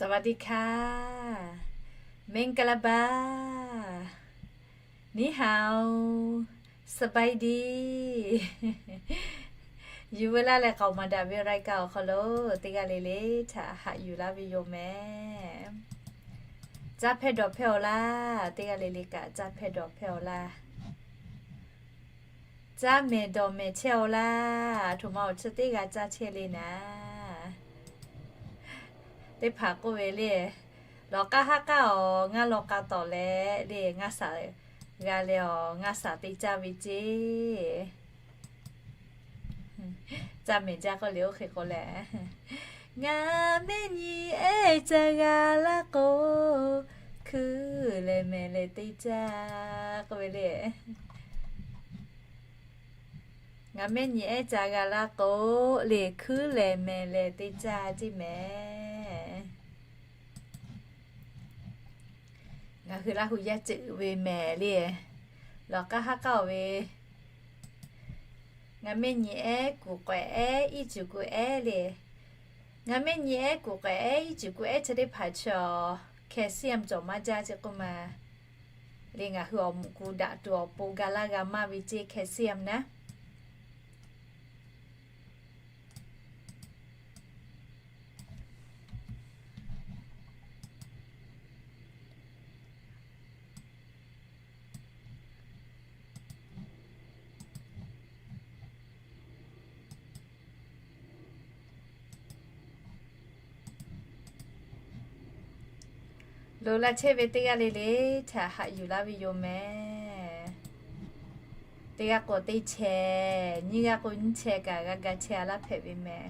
สวัสดีค่ะ မင်္ဂလာပါ นี่ฮาว สบายดี ယုၢ်ဝဲလႃးလႄႈ ကဝ်မၤဒၣ်ဝဲ ရၢႆးကၢၢ် awˬ hk'aw lo teˇ g'aˇ le le htaꞈ haꞈ yuˬ laˇ ve yoˬ mehˍ. Caˇ hpehˇ dawˬ hpehˇ-aw laˇ, teˇ g'aˇ le le kaꞈ caˇ hpehˇ dawˬ hpehˇ-aw laˇ. Caˇ mehˍ dawˬ mehˍ chehˇ-aw laˇ, aˬ htoꞈ ma awˬ chi teˇ g'aˇ caˇ chehˇ le naˍ. Teˇ hpaˍ k'oˆ ve le, lawˬ k'aˇ haˉ k'aˇ-aˬ, ngaˇ law k'a tawˍ leh le, ngaˇ shaˍ g'a leh-aˬ, ngaˇ shaˍ te caˇ ve ceˇ. Caˇ mehˍ jaˇ k'oˆ le, oˇ hk'e k'o leh, ngaˬ mehˆ nyi ehˉ ca g'a laˇ k'o, hkuiˉ lehˬ mehˍ leh te caˇ k'oˆ ve le. Ngaˬ mehˆ nyi ehˉ ca g'a laˇ k'o, le hkuiˉ lehˬ mehˍ leh te caˇ ceˇ mehˍ. Ngaˬ hui Laˇ hu yaˇ ceuˬ ve mehˍ le, lawˬ k'aˇ haˉ k'aˇ-aˬ ve, ngaˬ mehˆ nyi ehˉ kuˬ k'awehꞈ ehˉ iˉ cuˬ kuˬ ehˉ le. Ngaˬ mehˆ nyi ehˉ kuˬ k'awehꞈ ehˉ iˉ cuˬ kuˬ ehˉ chi teˇ hpaˍ chaw calcium cawˬ maˇ jaˇ ceˇ k'oˆ ma le, ngaˬ hui awˬ muꞈ ku daꞈ tuˬ awˬ pon ga laˇ g'a maˇ ve ceˇ, calcium naˉ. Loꞈ la chehˇ ve teˇ g'aˇ le le htaꞈ haꞈ yuˬ laˇ ve yoˬ mehˍ. Teˇ g'aˇ k'o teˇ chehˇ, nyiˇ g'aˇ k'o nyiˇ chehˇ kaꞈ g'a ga chehˇ-a laˇ hpehꞈ ve mehˍ.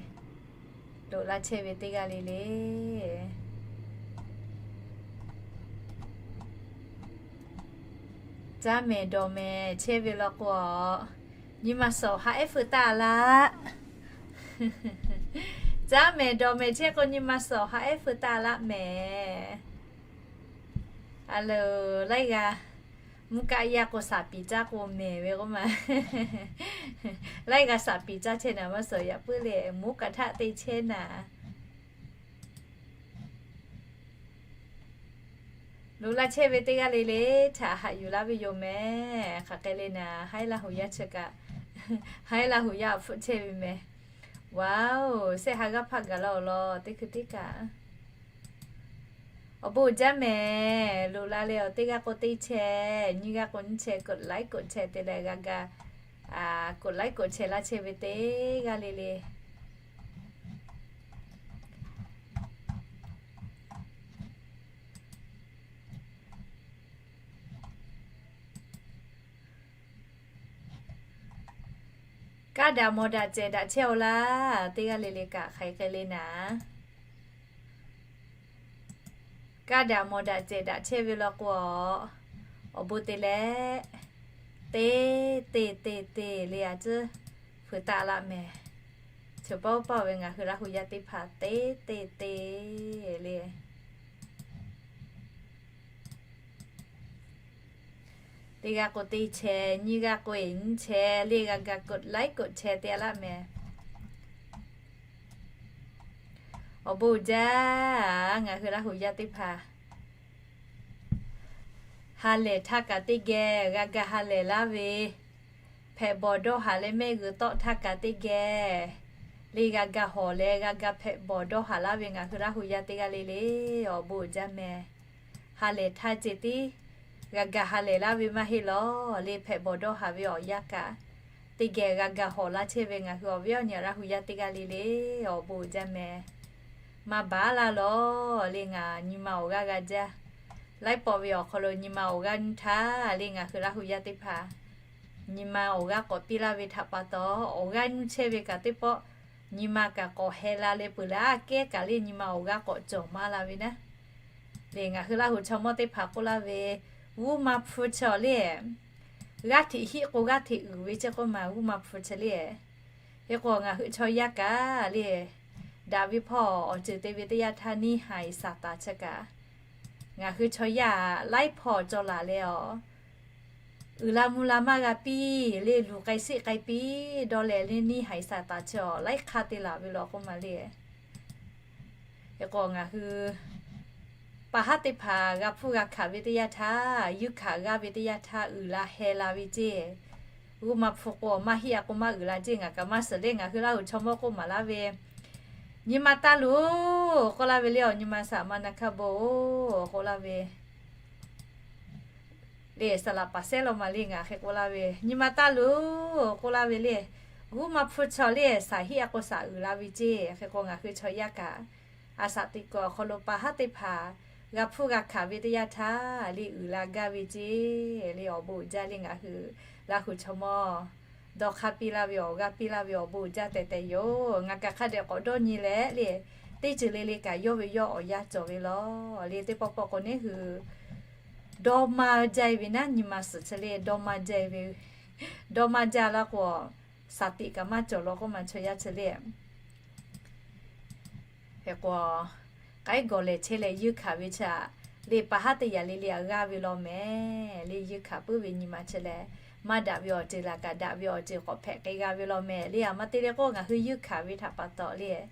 Loꞈ la chehˇ ve teˇ g'aˇ le le, caˇ mehˍ dawˬ mehˍ chehˇ ve law k'o, nyi ma suhˍ haꞈ ehˉ feu taˇ laˇ. Caˇ mehˍ dawˬ mehˍ chehˇ k'o, nyi ma suhˍ haꞈ ehˉ feu taˇ laˇ mehˍ. A loˬ, laiˉ g'aˇ mvuhˇ kaˆ yaˇ k'o, shaˍ piˍ caˇ k'o mehˍ ve k'oˆ ma. Laiˉ g'aˇ shaˍ piˍ caˇ chehˇ naˍ, maˇ suhˍ yaꞈ puiˉ le, mvuhˇ kaˆ htaˆ te chehˇ naˍ. Loꞈ la chehˇ ve teˇ g'aˇ le le htaꞈ haꞈ yuˬ laˇ ve yoˬ mehˍ. Hk'aˬ hk'e le naˍ, haiˉ Laˇ hu yaˇ chi kaꞈ, haiˉ Laˇ hu yaˇ awˬ hpfuhˆ chehˇ ve mehˍ. Waˬ-oˬ, shehˆ ha g'aˇ hpaˆ gaˬ la-oˬ law, teˇ hkui teˇ kaꞈ. Awˬ bon uiˍ jaˇ mehˍ. Loꞈ la leh-aˬ, teˇ g'aˇ k'o teˇ chehˇ, nyiˇ g'aˇ k'o nyiˇ chehˇ, กดไลค์ กดแชร์ te leh g'a ga, กดไลค์ กดแชร์ laˇ chehˇ ve teˇ g'aˇ le le. Kaˇ daꞈ mawˬ daꞈ cehˬ daꞈ chehˇ-aw laˇ, teˇ g'aˇ le le kaꞈ hk'aˬ hk'e le naˍ. Kaˇ daꞈ mawˬ daꞈ cehˬ daꞈ chehˇ ve law k'o, awˬ bon te leh, teˇ, teˇ, teˇ, teˇ le a cuˉ, feu taˇ laˇ mehˍ. Chi paˇ paˇ ve ngaˬ hui Laˇ hu yaˇ teˇ hpaˍ teˇ, teˇ, teˇ le. Teˇ g'aˇ k'o teˇ chehˇ, nyiˇ g'aˇ k'o eˍ nyiˇ chehˇ le g'a ga กดไลค์ กดแชร์ te a laˇ mehˍ. Awˬ bon uiˍ jaˇ, ngaˬ hui Laˇ hu yaˇ teˇ hpaˍ ha lehˬ htaˇ kaꞈ teˇ geh g'a ga ha lehˬ laˇ ve, hpehꞈ bawˬ dawˇ haˍ leh mehˆ g'uiˬ tawˆ htaˇ kaꞈ teˇ geh le g'a ga hawˬ leh g'a ga hpehꞈ bawˬ dawˇ haˍ laˇ ve ngaˬ hui Laˇ hu yaˇ teˇ g'aˇ le le, awˬ bon uiˍ jaˇ mehˍ. Ha lehˬ htaˇ ceh tiˉ g'a ga ha lehˬ laˇ ve maˇ heˆ lawˬ le, hpehꞈ bawˬ dawˇ haˍ ve awˬ yanˇ kaꞈ teˇ geh g'a ga hawˬ laˇ chehˇ ve ngaˬ hui awˬ viˉ awˬ nyi Laˇ hu yaˇ teˇ g'aˇ le le, awˬ bon uiˍ jaˇ mehˍ. Maˇ baˬ laˇ lawˬ le, ngaˬ nyi ma awˬ g'aˇ g'a jaˇ. Laiˉ pawˆ ve awˬ hk'aw lo nyi ma awˬ g'aˇ nyi htaˇ le ngaˬ hui Laˇ hu yaˇ teˇ hpaˍ nyi ma awˬ g'aˇ k'awꞈ piˇ laˇ ve htaꞈ pa taw, awˬ g'aˇ nyi chehˇ ve kaꞈ teˇ pawˆ nyi ma kaꞈ k'awꞈ heh la leh peuˬ leh, aˉ kehˉ kaꞈ le nyi ma awˬ g'aˇ k'awꞈ cawˬ maˇ la ve naˉ. Le ngaˬ hui Laˇ hu chaw mawˇ teˇ hpaˍ k'oˆ laˇ ve, g'uˇ ma hpu chi le, g'aˇ hteꞈ hiˆ k'o g'aˇ hteꞈ uiˍ ve ceˇ k'oˆ ma, g'uˇ ma hpu chi le. Hk'e k'o ngaˬ hui chaw yaˇ kaꞈ le, daꞈ ve hpawˇ awˬ ceuˬ te ve teˇ yanˇ htaˇ neˇ haiˬ saˍtanˍ chi kaꞈ, ngaˬ hui chaw yaˇ laiˉ hpawˇ cawˬ laˬ leh-aˬ, uiˍ la mvuh la maˇ g'a piˇ le, luˬ k'ai sheˆ k'ai piˇ dawˇ leh le, neˇ haiˬ saˍtanˍ chi-aˬ laiˉ hk'aˇ te laˬ ve law k'oˆ ma le. Hk'e k'o ngaˬ hui Pa haˉ teˇ hpaˍ g'a hpuˇ g'a hkanˍ ve teˇ yanˇ htaˇ, yuˇ hkanˍ g'aˇ ve teˇ yanˇ htaˇ uiˍ la heh la ve ceˇ. G'uˇ ma hpu k'o maˇ hiˆ a k'o maˇ uiˍ la ceˇ, ngaˬ kaꞈ maˇ suhˍ le, ngaˬ hui Laˇ huˍ chaw mawˇ k'oˆ maˍ laˇ ve, nyi ma taˇ luˬ k'oˆ laˇ ve le, awˬ nyi ma saˍ ma na hkaˇ bon-oˬ k'oˆ laˇ ve le, saˍ laꞈ paˍ sehˉ law ma le, ngaˬ hk'e k'oˆ laˇ ve, nyi ma taˇ luˬ k'oˆ laˇ ve le, g'uˇ ma hpu chaw le, saˍ hiˆ a k'o saˍ uiˍ la ve ceˇ. Hk'e k'o ngaˬ hui chaw yaˇ kaꞈ a shaꞈ teꞈ kuiˬ awˬ hk'aw lo pa haˉ teˇ hpaˍ g'a hpuˇ g'a hkanˍ ve teˇ yanˇ htaˇ le uiˍ la gaˇ ve ceˇ. Le awˬ bon uiˍ jaˇ le, ngaˬ hui Laˇ huˍ chaw mawˇ dawˇ hk'aˇ piˇ laˇ ve, awˬ g'aˇ piˇ laˇ ve awˬ bon uiˍ jaˇ tehꞈ tehꞈ yoˬ. Ngaˬ kaꞈ hk'a dehꞈ k'awꞈ dawˇ nyi leh le, teˇ ceuˬ le le kaꞈ yawˇ ve yawˇ awˬ yanˇ cawˬ ve law le. Teˇ pawˆ pawˆ k'o neˉ hui dawˇ maˇ jaˇ ve naˉ, nyi ma suhˍ chi le dawˇ maˇ jaˇ ve, dawˇ maˇ jaˇ laˇ k'o, shaˍ tiꞈ kaꞈ maˇ cawˬ law k'oˆ ma chaw yaˇ chi le. Hk'e k'o, k'ai gawˬ lehˬ chehˇ leh yuˇ hkanˍ ve chi le, pa haˉ teˇ yanˇ le le a g'aˇ ve law mehˍ le. Yuˇ hkanˍ puiˉ ve nyi ma chi leh, maˇ daꞈ ve awˬ ceuˬ laˬ kaꞈ daꞈ ve awˬ ceuˬ k'awꞈ hpehꞈ k'ai g'a ve law mehˍ le. A ma te le k'o ngaˬ hui yuˇ hkanˍ ve htaꞈ pa taw le,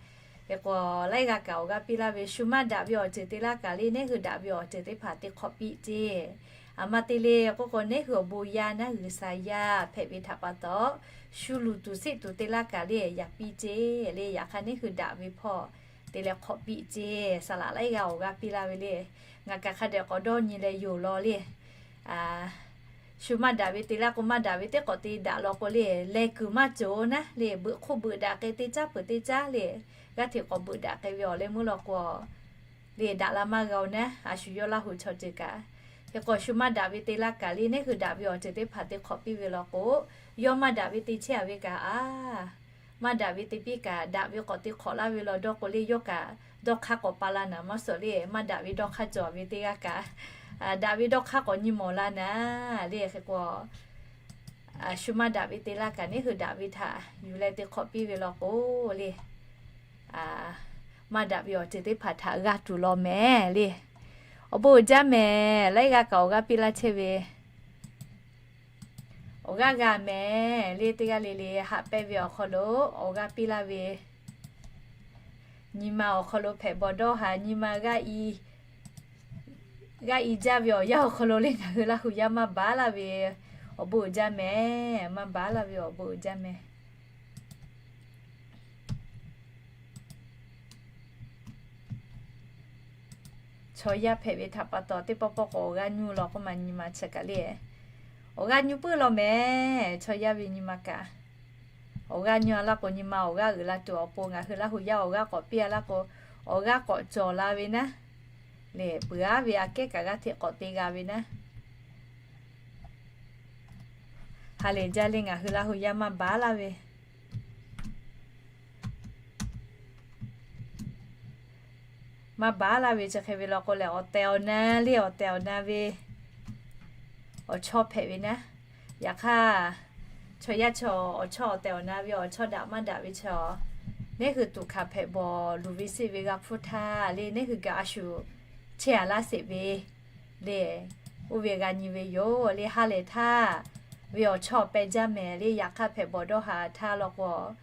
hk'e k'o laiˉ g'aˇ kaꞈ awˬ g'aˇ piˇ laˇ ve, shu maˇ daꞈ ve awˬ ceuˬ te laˇ kaꞈ le, neˉ hui daꞈ ve awˬ ceuˬ teˇ hpaˍ te hk'awꞈ piˇ ceˇ. A ma te le k'oˆ k'o neˉ hui awˬ bon yaˇ naˉ G'uiˬsha yaˇ hpehꞈ ve htaꞈ pa taw, shu luˬ tuˬ siˆ tuˬ te laˇ kaꞈ le yaꞈ piˇ ceˇ le. Yaꞈ hk'aˇ neˉ hui daꞈ ve hpawˇ te leh hk'awꞈ piˇ ceˇ. Saˍ laꞈ laiˉ g'aˇ awˬ g'aˇ piˇ laˇ ve le. Ngaˬ kaꞈ hk'a dehꞈ k'awꞈ dawˇ nyi leh yoˬ law le. Shu maˇ daꞈ ve te laˇ k'o, maˇ daꞈ ve teˇ k'awꞈ te daꞈ law k'o le, leh kuiˬ maˇ cawˬ naˉ le, beuꞈ hk'oˆ beuꞈ daꞈ k'ai teˇ caˉ peuˬ teˇ caˉ le, g'aˇ hteꞈ k'awꞈ beuꞈ daꞈ k'ai ve awˬ leh meuˇ law k'o le, daꞈ la maˇ g'a-oˬ naˉ, a shu yawˇ Laˇ huˍ chaw ceuˬ kaꞈ. Hk'e k'o shu maˇ daꞈ ve te laˇ kaꞈ le, neˉ hui daꞈ ve awˬ ceuˬ teˇ hpaˍ te hk'awꞈ piˇ ve law k'o, yawˇ maˇ daꞈ ve te chehˇ a ve kaꞈ a maˇ daꞈ ve te piˇ kaꞈ, daꞈ ve k'awꞈ te hk'awꞈ laˇ ve law dawˇ k'o le, yawˇ kaꞈ dawˇ hk'aˇ k'awꞈ pa la naˍ maˇ suhˍ le. Maˇ daꞈ ve dawˇ hk'aˇ cawˬ ve teˇ g'aˇ kaꞈ, daꞈ ve dawˇ hk'aˇ k'awꞈ nyi mawˬ la naˍ le. Hk'e k'o, shu maˇ daꞈ ve te laˇ kaꞈ neˉ hui daꞈ ve htaꞈ yuˬ leh te hk'awꞈ piˇ ve law k'o le, maˇ daꞈ ve awˬ ceuˬ teˇ hpaˍ htaꞈ g'a tuˬ law mehˍ le. Awˬ bon uiˍ jaˇ mehˍ. Laiˉ g'aˇ kaꞈ awˬ g'aˇ piˇ laˇ chehˇ ve, awˬ g'aˇ g'a mehˍ le. Teˇ g'aˇ le le haꞈ pehnˇ ve awˬ hk'aw lo awˬ g'aˇ piˇ laˇ ve, nyi ma awˬ hk'aw lo hpehꞈ bawˬ dawˇ haˍ, nyi ma g'aˇ i g'aˇ i jaˇ ve awˬ yanˇ awˬ hk'aw lo le, ngaˬ hui Laˇ huˍ yaˇ maˇ baˬ laˇ ve awˬ bon uiˍ jaˇ mehˍ. Maˇ baˬ laˇ ve awˬ bon uiˍ jaˇ mehˍ. Chaw yaˇ hpehꞈ ve htaꞈ pa taw teˇ pawˆ pawˆ k'o awˬ g'aˇ nyu law k'oˆ ma nyi ma chi kaꞈ le, awˬ g'aˇ nyu puiˉ law mehˍ. Chaw yaˇ ve nyi ma kaꞈ, awˬ g'aˇ nyu a laˇ k'o nyi ma awˬ g'aˇ uiˍ la tuˬ awˬ pon ngaˬ hui Laˇ huˍ yaˇ awˬ g'aˇ k'awꞈ piˇ a laˇ k'o, awˬ g'aˇ k'awꞈ cawˬ la ve naˉ le, peuˬ aˉ ve aꞈ kehˉ kaꞈ g'aˇ hteꞈ k'awꞈ te g'a ve naˉ. Ha lehˬ jaˇ le, ngaˬ hui Laˇ huˍ yaˇ maˇ baˬ laˇ ve, maˇ baˬ laˇ ve chi hk'e ve law k'o lehˬ, awˬ tehˬ awˬ na le, awˬ tehˬ awˬ na ve awˬ chawˇ hpehꞈ ve naˉ. Yaꞈ hk'aˇ, chaw yaˇ chaw awˬ chawˇ awˬ tehˬ awˬ na ve awˬ chawˇ daꞈ maˇ daꞈ ve chaw, neˉ hui tuꞈ hkanˍ hpehꞈ bawˬ luˬ ve seˆ ve g'a hpuˇ htaˇ le, neˉ hui gaˬ a shu chehˇ a laˇ sheˍ ve le, oˇ ve g'a nyi ve yoˬ le. Ha lehˬ htaˇ ve awˬ chawˇ peh jaˇ mehˍ le. Yaꞈ hk'aˇ hpehꞈ bawˬ dawˇ haˍ htaˇ law k'o,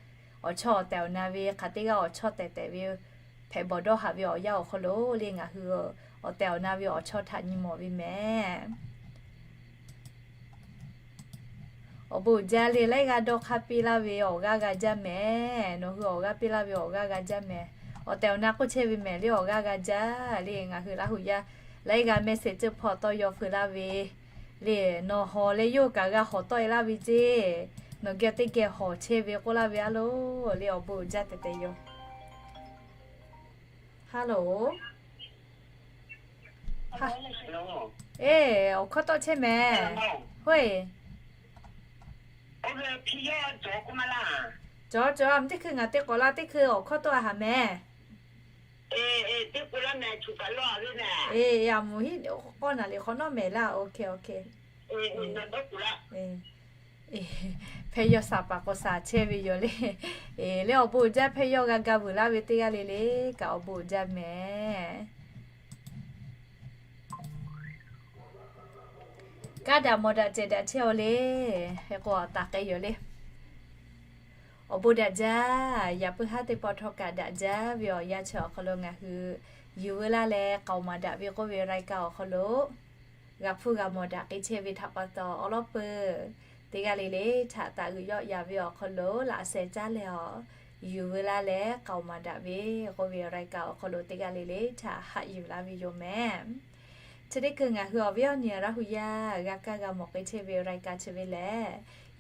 awˬ chawˇ awˬ tehˬ awˬ na ve hk'aˬ teˇ g'aˇ awˬ chawˇ tehˬ tehˬ ve hpehꞈ bawˬ dawˇ haˍ ve awˬ yanˇ awˬ hk'aw lo le, ngaˬ hui awˬ tehˬ awˬ na ve awˬ chawˇ htaꞈ nyi mawˬ ve mehˍ. Awˬ bon uiˍ jaˇ le, laiˉ g'aˇ dawˇ hk'aˇ piˇ laˇ ve awˬ g'aˇ g'a jaˇ mehˍ. Nawˬ hui awˬ g'aˇ piˇ laˇ ve awˬ g'aˇ g'a jaˇ mehˍ. Awˬ tehˬ awˬ na k'oˆ chehˇ ve mehˍ le, awˬ g'aˇ g'a jaˇ le. Ngaˬ hui Laˇ huˍ yaˇ laiˉ g'aˇ mehˆ shehˍ ceuˇ hpawˇ tawˇ yaw feu laˇ ve le, nawˬ hawˬ leh yawˇ kaꞈ g'a hawˬ tawˆ e laˇ ve ceˇ. Nawˬ geh teˇ geh hawˬ chehˇ ve k'oˆ laˇ ve a loˬ le. Awˬ bon uiˍ jaˇ tehꞈ tehꞈ yoˬ. Hello. Eˬ, awˬ hkawˇ tawˆ chehˇ mehˍ. Hoˆ eˬ. Cawˬ cawˬ, a mvuhˇ teˇ hkui ngaˬ te k'awꞈ la, teˇ hkui awˬ hkawˇ tawˆ a haˍ mehˍ. Eˬ, a mvuhˇ hiˉ k'awˇ naˬ liꞈ hk'awꞈ nawˉ mehˍ laˇ. Oˇ hk'e oˇ hk'e. Hpehˇ yawˇ saˍ paˍ k'awꞈ saˍ chehˇ ve yoˬ le. Eˬ, leh awˬ bon uiˍ jaˇ, hpehˇ yawˇ g'a ga vuiˬ laˇ ve teˇ g'aˇ le le kaꞈ awˬ bon uiˍ jaˇ mehˍ. Kaˇ daꞈ mawˬ daꞈ cehˬ daꞈ chehˇ aw le. Hk'e k'o taˍ k'ai yoˬ le. Awˬ bon daꞈ jaˇ. Yaꞈ puiˉ haˉ teˇ pawˆ htawˇ kaꞈ daꞈ jaˇ ve awˬ yanˇ chi awˬ hk'aw lo ngaˬ hui yuˬ veu laˇ leh k'aoˍ maˍ daꞈ ve k'oˆ ve รายการ awˬ hk'aw lo g'a hpuˇ g'a mawˬ daꞈ k'ai chehˇ ve htaꞈ pa taw, awˬ lawn peuˬ teˇ g'aˇ le le htaꞈ taˍ uiˍ yawˆ yaꞈ ve awˬ hk'aw lo laꞈ sheh caˉ leh awˬ yuˬ veu laˇ leh k'aoˍ maˍ daꞈ ve k'oˆ ve รายการ awˬ hk'aw lo teˇ g'aˇ le le htaꞈ haꞈ yuˬ laˇ ve yoˬ mehˍ. Chi teˇ hkui ngaˬ hui awˬ viˉ awˬ nyi Laˇ hu yaˇ g'a kaˇ g'a mawˬ k'ai chehˇ ve รายการ chi ve lehˬ,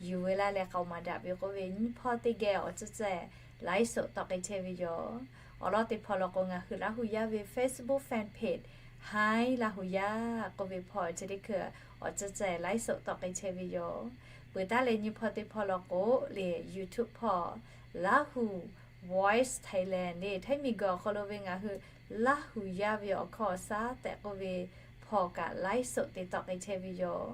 yuˬ veu laˇ leh k'aoˍ maˍ daꞈ ve k'oˆ ve nyiˇ hpawˇ teˇ geh awˬ tcuhˉ ceh ไลฟ์สด tawˆ k'ai chehˇ ve yoˬ. Awˬ lawn teˇ hpawˇ law k'o, ngaˬ hui Laˇ hu yaˇ ve Facebook fan page Hi Laˇ hu yaˇ k'oˆ ve hpawˇ chi teˇ hkui awˬ tcuhˉ ceh ไลฟ์สด tawˆ k'ai chehˇ ve yoˬ. Peuˬ taˉ leh nyiˇ hpawˇ teˇ hpawˇ law k'o, lehˬ YouTube hpawˇ Lahu Voice Thailand lehˬ, Htaiˇ miˬguiˬ awˬ hk'aw lo ve ngaˬ hui Laˇ hu yaˇ ve awˬ hkawˇ awˬ shaˉ tehꞈ k'oˆ ve hpawˇ kaꞈ ไลฟ์สด te tawˆ k'ai chehˇ ve yoˬ.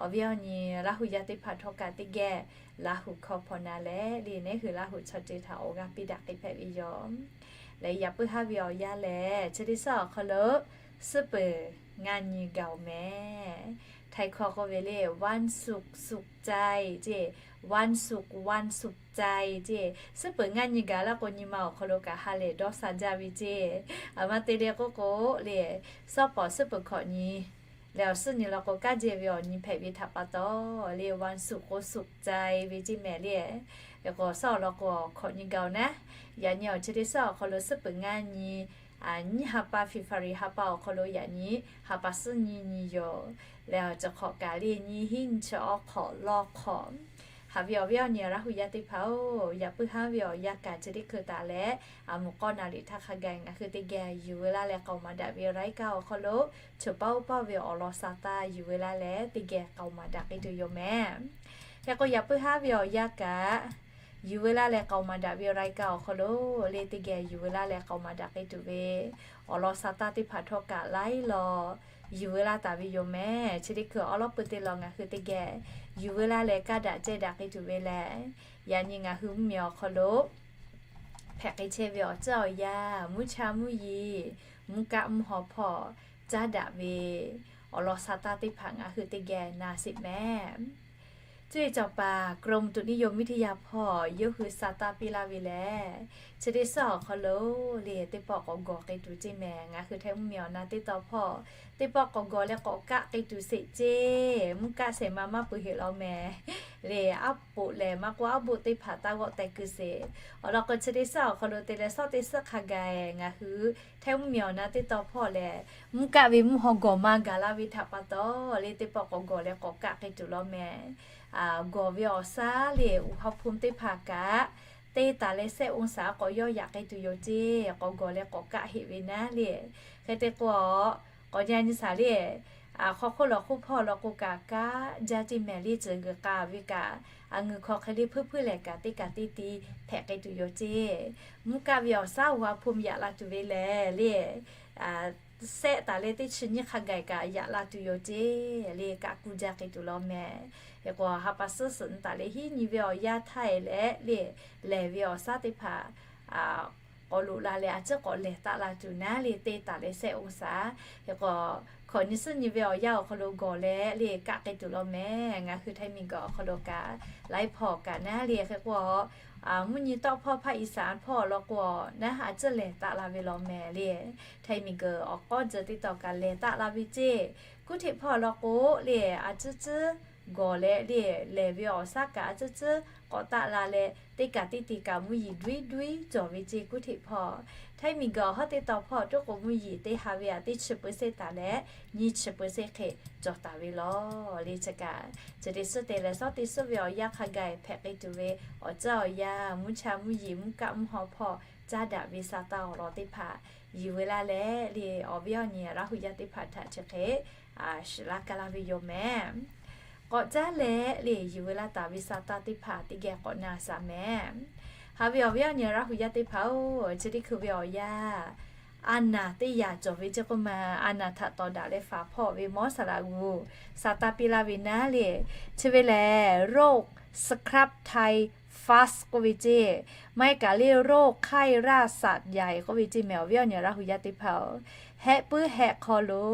Awˬ viˉ awˬ nyi Laˇ hu yaˇ teˇ hpaˍ htawˇ kaꞈ teˇ geh Laˇ hu hkawˇ hpawˇ na leh lehˬ, neˉ hui Laˇ hu chaw ceuˬ htaꞈ awˬ g'aˇ piˇ daꞈ k'ai hpehꞈ ve yoˬ. Lehˬ, yaꞈ puiˉ haˉ ve awˬ yanˇ lehˬ, chi teˇ suhˉ awˬ hk'aw lo suhˉ peuˬ ngaˇ nyi gaˬ-oˬ mehˍ. Htaiˇ hkawˇ k'oˆ ve lehˬ, วันศุกร์ ศุกร์ใจ ceˇ, วันศุกร์ วันสุขใจ ceˇ. Suhˉ peuˬ ngaˇ nyi gaˬ laˇ k'o, nyi ma awˬ hk'aw lo kaꞈ ha lehˬ dawˇ sha jaˇ ve ceˇ. Aˬ ma te leh k'oˆ k'o lehˬ, suhˉ pawˍ suhˉ peuˬ hkawꞈ nyi lehˬ, awˬ suhˉ nyi law k'o, kaˉ jehˇ ve awˬ nyi hpehꞈ ve htaꞈ pa taw lehˬ, วันศุกร์ ก็สุขใจ ve ceˇ mehˍ lehˬ. Yaꞈ k'o suhˉ awˬ lawn k'o, hkawꞈ nyi gaˬ-oˬ naˉ. Yaꞈ nyi awˬ chi teˇ suhˉ awˬ hk'aw lo suhˉ peuˬ ngaˇ nyi nyiˇ ha pa February ha pa awˬ hk'aw lo yaꞈ nyi ha pa suhˉ nyi nyi yoˬ. Lehˬ, awˬ ceuˬ hk'awꞈ kaꞈ lehˬ, nyi hiˉ nyi chi awˬ hk'awꞈ lawˇ hk'awꞈ. Haꞈ ve awˬ viˉ awˬ nyi Laˇ hu yaˇ teˇ hpaˍ-oˬ, yaꞈ puiˉ haˉ ve awˬ yanˇ kaꞈ chi teˇ hkui taˍ leh, a muꞈ k'awˇ naˍ riˍ htaˇ hk'a gaˬ ngaˬ hui teˇ geh yuˬ veu laˇ leh k'aoˍ maˍ daꞈ ve รายการ awˬ hk'aw lo, choˬ paˇ oˇ paˇ ve awˬ lawn sa taˇ yuˬ veu laˇ leh teˇ geh k'aoˍ maˍ daꞈ k'ai tuˬ yoˬ mehˍ. Hk'e k'o, yaꞈ puiˉ haˉ ve awˬ yanˇ kaꞈ yuˬ veu laˇ leh k'aoˍ maˍ daꞈ ve รายการ awˬ hk'aw lo lehˬ, teˇ geh yuˬ veu laˇ leh k'aoˍ maˍ daꞈ k'ai tuˬ ve awˬ lawn sa taˇ teˇ hpaˍ htawˇ kaꞈ laiˉ law yuˬ veu laˇ taˍ ve yoˬ mehˍ. Chi teˇ hkui awˬ lawn pui teˇ law ngaˬ hui teˇ geh yuˬ veu laˇ leh kaˇ daꞈ cehˇ daꞈ k'ai tuˬ ve lehˬ, yaꞈ nyi ngaˬ hui mvuhˇmiˬ awˬ hk'aw lo hpehꞈ k'ai chehˇ ve awˬ ceuˬ awˬ yanˇ, mvuhˇ cha mvuhˇ yeˬ, mvuhˇ kaˆ mvuhˇ haw hpawˇ caˉ daꞈ ve awˬ lawn sa taˇ teˇ hpaˍ ngaˬ hui teˇ geh na sheˍ mehˍ. Cuˇ yiˍ cawˬ paˍ กรมอุตุนิยมวิทยา hpawˇ yawˇ hui sa taˇ piˇ laˇ ve lehˬ, chi teˇ suhˉ awˬ hk'aw lo lehˬ, teˇ pawˆ k'awꞈ gawˬ k'ai tuˬ ceˇ mehˍ. Ngaˬ hui Htaiˇ mvuhˇmiˬ awˬ na teˇ tawn hpawˇ teˇ pawˆ k'awꞈ gawˬ leh k'awꞈ kaˆ k'ai tuˬ sheˍ ceˇ. Mvuhˇ kaˆ shehˍ ma maˇ peuˬ heˆ law mehˍ. Lehˬ, aˉ poꞈ lehˬ maˇ k'oˆ, aˉ boˆ teˇ hpaˍ taˇ g'awˆ teh keu sheˍ. Awˬ lawn k'o, chi teˇ suhˉ awˬ hk'aw lo te leh suhˉ teˇ suhˉ hk'a gaˬ ngaˬ hui Htaiˇ mvuhˇmiˬ awˬ na teˇ tawn hpawˇ lehˬ, mvuhˇ kaˆ ve mvuhˇ haw gawˬ ma gaˬ la ve htaꞈ pa taw lehˬ, teˇ pawˆ k'awꞈ gawˬ leh k'awꞈ kaˆ k'ai tuˬ law mehˍ. Gawˬ ve awˬ shaˉ lehˬ, อุณหภูมิ teˇ hpaˍ kaꞈ te taˍ leh shehˆ องศา k'awꞈ yawˇ yaꞈ k'ai tuˬ yoˬ ceˇ. K'awꞈ gawˬ leh k'awꞈ kaˆ heˆ ve naˉ lehˬ. Hk'e te k'o, k'awꞈ nyi nyi shaˍ lehˬ, hk'aw hk'oˆ lawˬ hk'oˆ hpawˇ law k'o kaꞈ kaˆ jaˇ ceˇ mehˍ lehˬ, ceuˬ g'uiˬ k'a ve kaꞈ, a ngeuˬ hk'aw hk'e le hpuiˇ hpuiˇ lehˬ kaꞈ teˇ kaꞈ teˇ ti hpehꞈ k'ai tuˬ yoˬ ceˇ. Mvuhˇ kaˆ ve awˬ shaˉ อุณหภูมิ yaꞈ la tuˬ ve lehˬ lehˬ, shehˆ taˍ leh teˇ chi nyiˇ hk'a gaˬ kaꞈ yaꞈ la tuˬ yoˬ ceˇ. Lehˬ, kaˆ kuˇ jaˇ k'ai tuˬ law mehˍ. Hk'e k'o, ha pa suhˉ suhˍ nyi taˍ leh hiˉ nyi ve awˬ yanˇ htaˇ e leh lehˬ, lehˬ ve awˬ shaˉ teˇ hpaˍ k'awꞈ loꞈ la leh a ciˉ k'awꞈ lehˬ taˆ la tuˬ naˉ lehˬ, te taˍ leh shehˆ องศา. Hk'e k'o, hkawꞈ nyi suhˉ nyi ve awˬ yanˇ awˬ hk'aw lo gawˬ leh lehˬ kaˆ k'ai tuˬ law mehˍ. Ngaˬ hui Htaiˇ miˬguiˬ awˬ hk'aw lo kaꞈ laiˉ hpawˇ kaꞈ naˉ lehˬ. Hk'e k'o, mvuhˇ nyi tawˆ hpawˇ ภาคอีสาน hpawˇ law k'o, naˉ a ciˉ lehˬ taˆ la ve law mehˍ lehˬ. Htaiˇ miˬguiˬ awˬ k'awˇ tcuh teˇ tawn kaꞈ lehˬ taˆ la ve ceˇ. Kuˇ hteꞈ hpawˇ law k'o lehˬ, a ciˉ ciˉ gawˬ leh lehˬ, lehˬ ve awˬ shaˉ kaꞈ a ciˉ ciˉ k'awꞈ taˆ la leh, teˇ kaꞈ teˇ ti kaꞈ mvuhˇ yeˬ duiˉ duiˉ cawˬ ve ceˇ. Kuˇ hteꞈ hpawˇ, Htaiˇ miˬguiˬ awˬ hawˉ teˇ tawn hpawˇ tuˉ k'o mvuhˇ yeˬ teˇ ha ve aꞈ teˇ chi เปอร์เซ็นต์ taˍ leh nyiˇ chi เปอร์เซ็นต์ hk'e cawˬ taˍ ve law. Lehˬ, chi kaꞈ chi teˇ suhˉ te leh suhˉ teˇ suhˉ ve awˬ yanˇ hk'a gaˬ hpehꞈ k'ai tuˬ ve awˬ ceuˬ awˬ yanˇ, mvuhˇ cha mvuhˇ yeˬ mvuhˇ kaˆ mvuhˇ haw hpawˇ caˉ daꞈ ve sa taˇ awˬ lawn teˇ hpaˍ yuˬ veu laˇ leh lehˬ, awˬ viˉ awˬ nyi Laˇ hu yaˇ teˇ hpaˍ htaꞈ chi hk'e shiˍ laˇ kaˇ laˇ ve yoˬ mehˍ. K'awꞈ caˉ leh lehˬ, yuˬ veu laˇ taˍ ve sa taˇ teˇ hpaˍ teˇ geh k'awꞈ na shaˍ mehˍ. Haꞈ ve awˬ viˉ awˬ nyi Laˇ hu yaˇ teˇ hpaˍ-oˬ, chi teˇ hkui ve awˬ yanˇ, a naˍ teˇ yaꞈ cawˬ ve ceˇ k'oˆ ma, a naˍ htaꞈ tawˍ daꞈ leh faˍ hpawˇ ve mawˉ saˍ laꞈ g'uˬ sa taˇ piˇ laˇ ve naˉ lehˬ, chi ve lehˬ โรค scab typhus k'oˆ ve ceˇ, maˇ heˆ kaꞈ lehˬ โรคไข้ราชสัตว์ใหญ่ k'oˆ ve ceˇ mehˍ. Awˬ viˉ awˬ nyi Laˇ hu yaˇ teˇ hpaˍ-oˬ, hehˆ puiˉ hehˆ hk'aw lo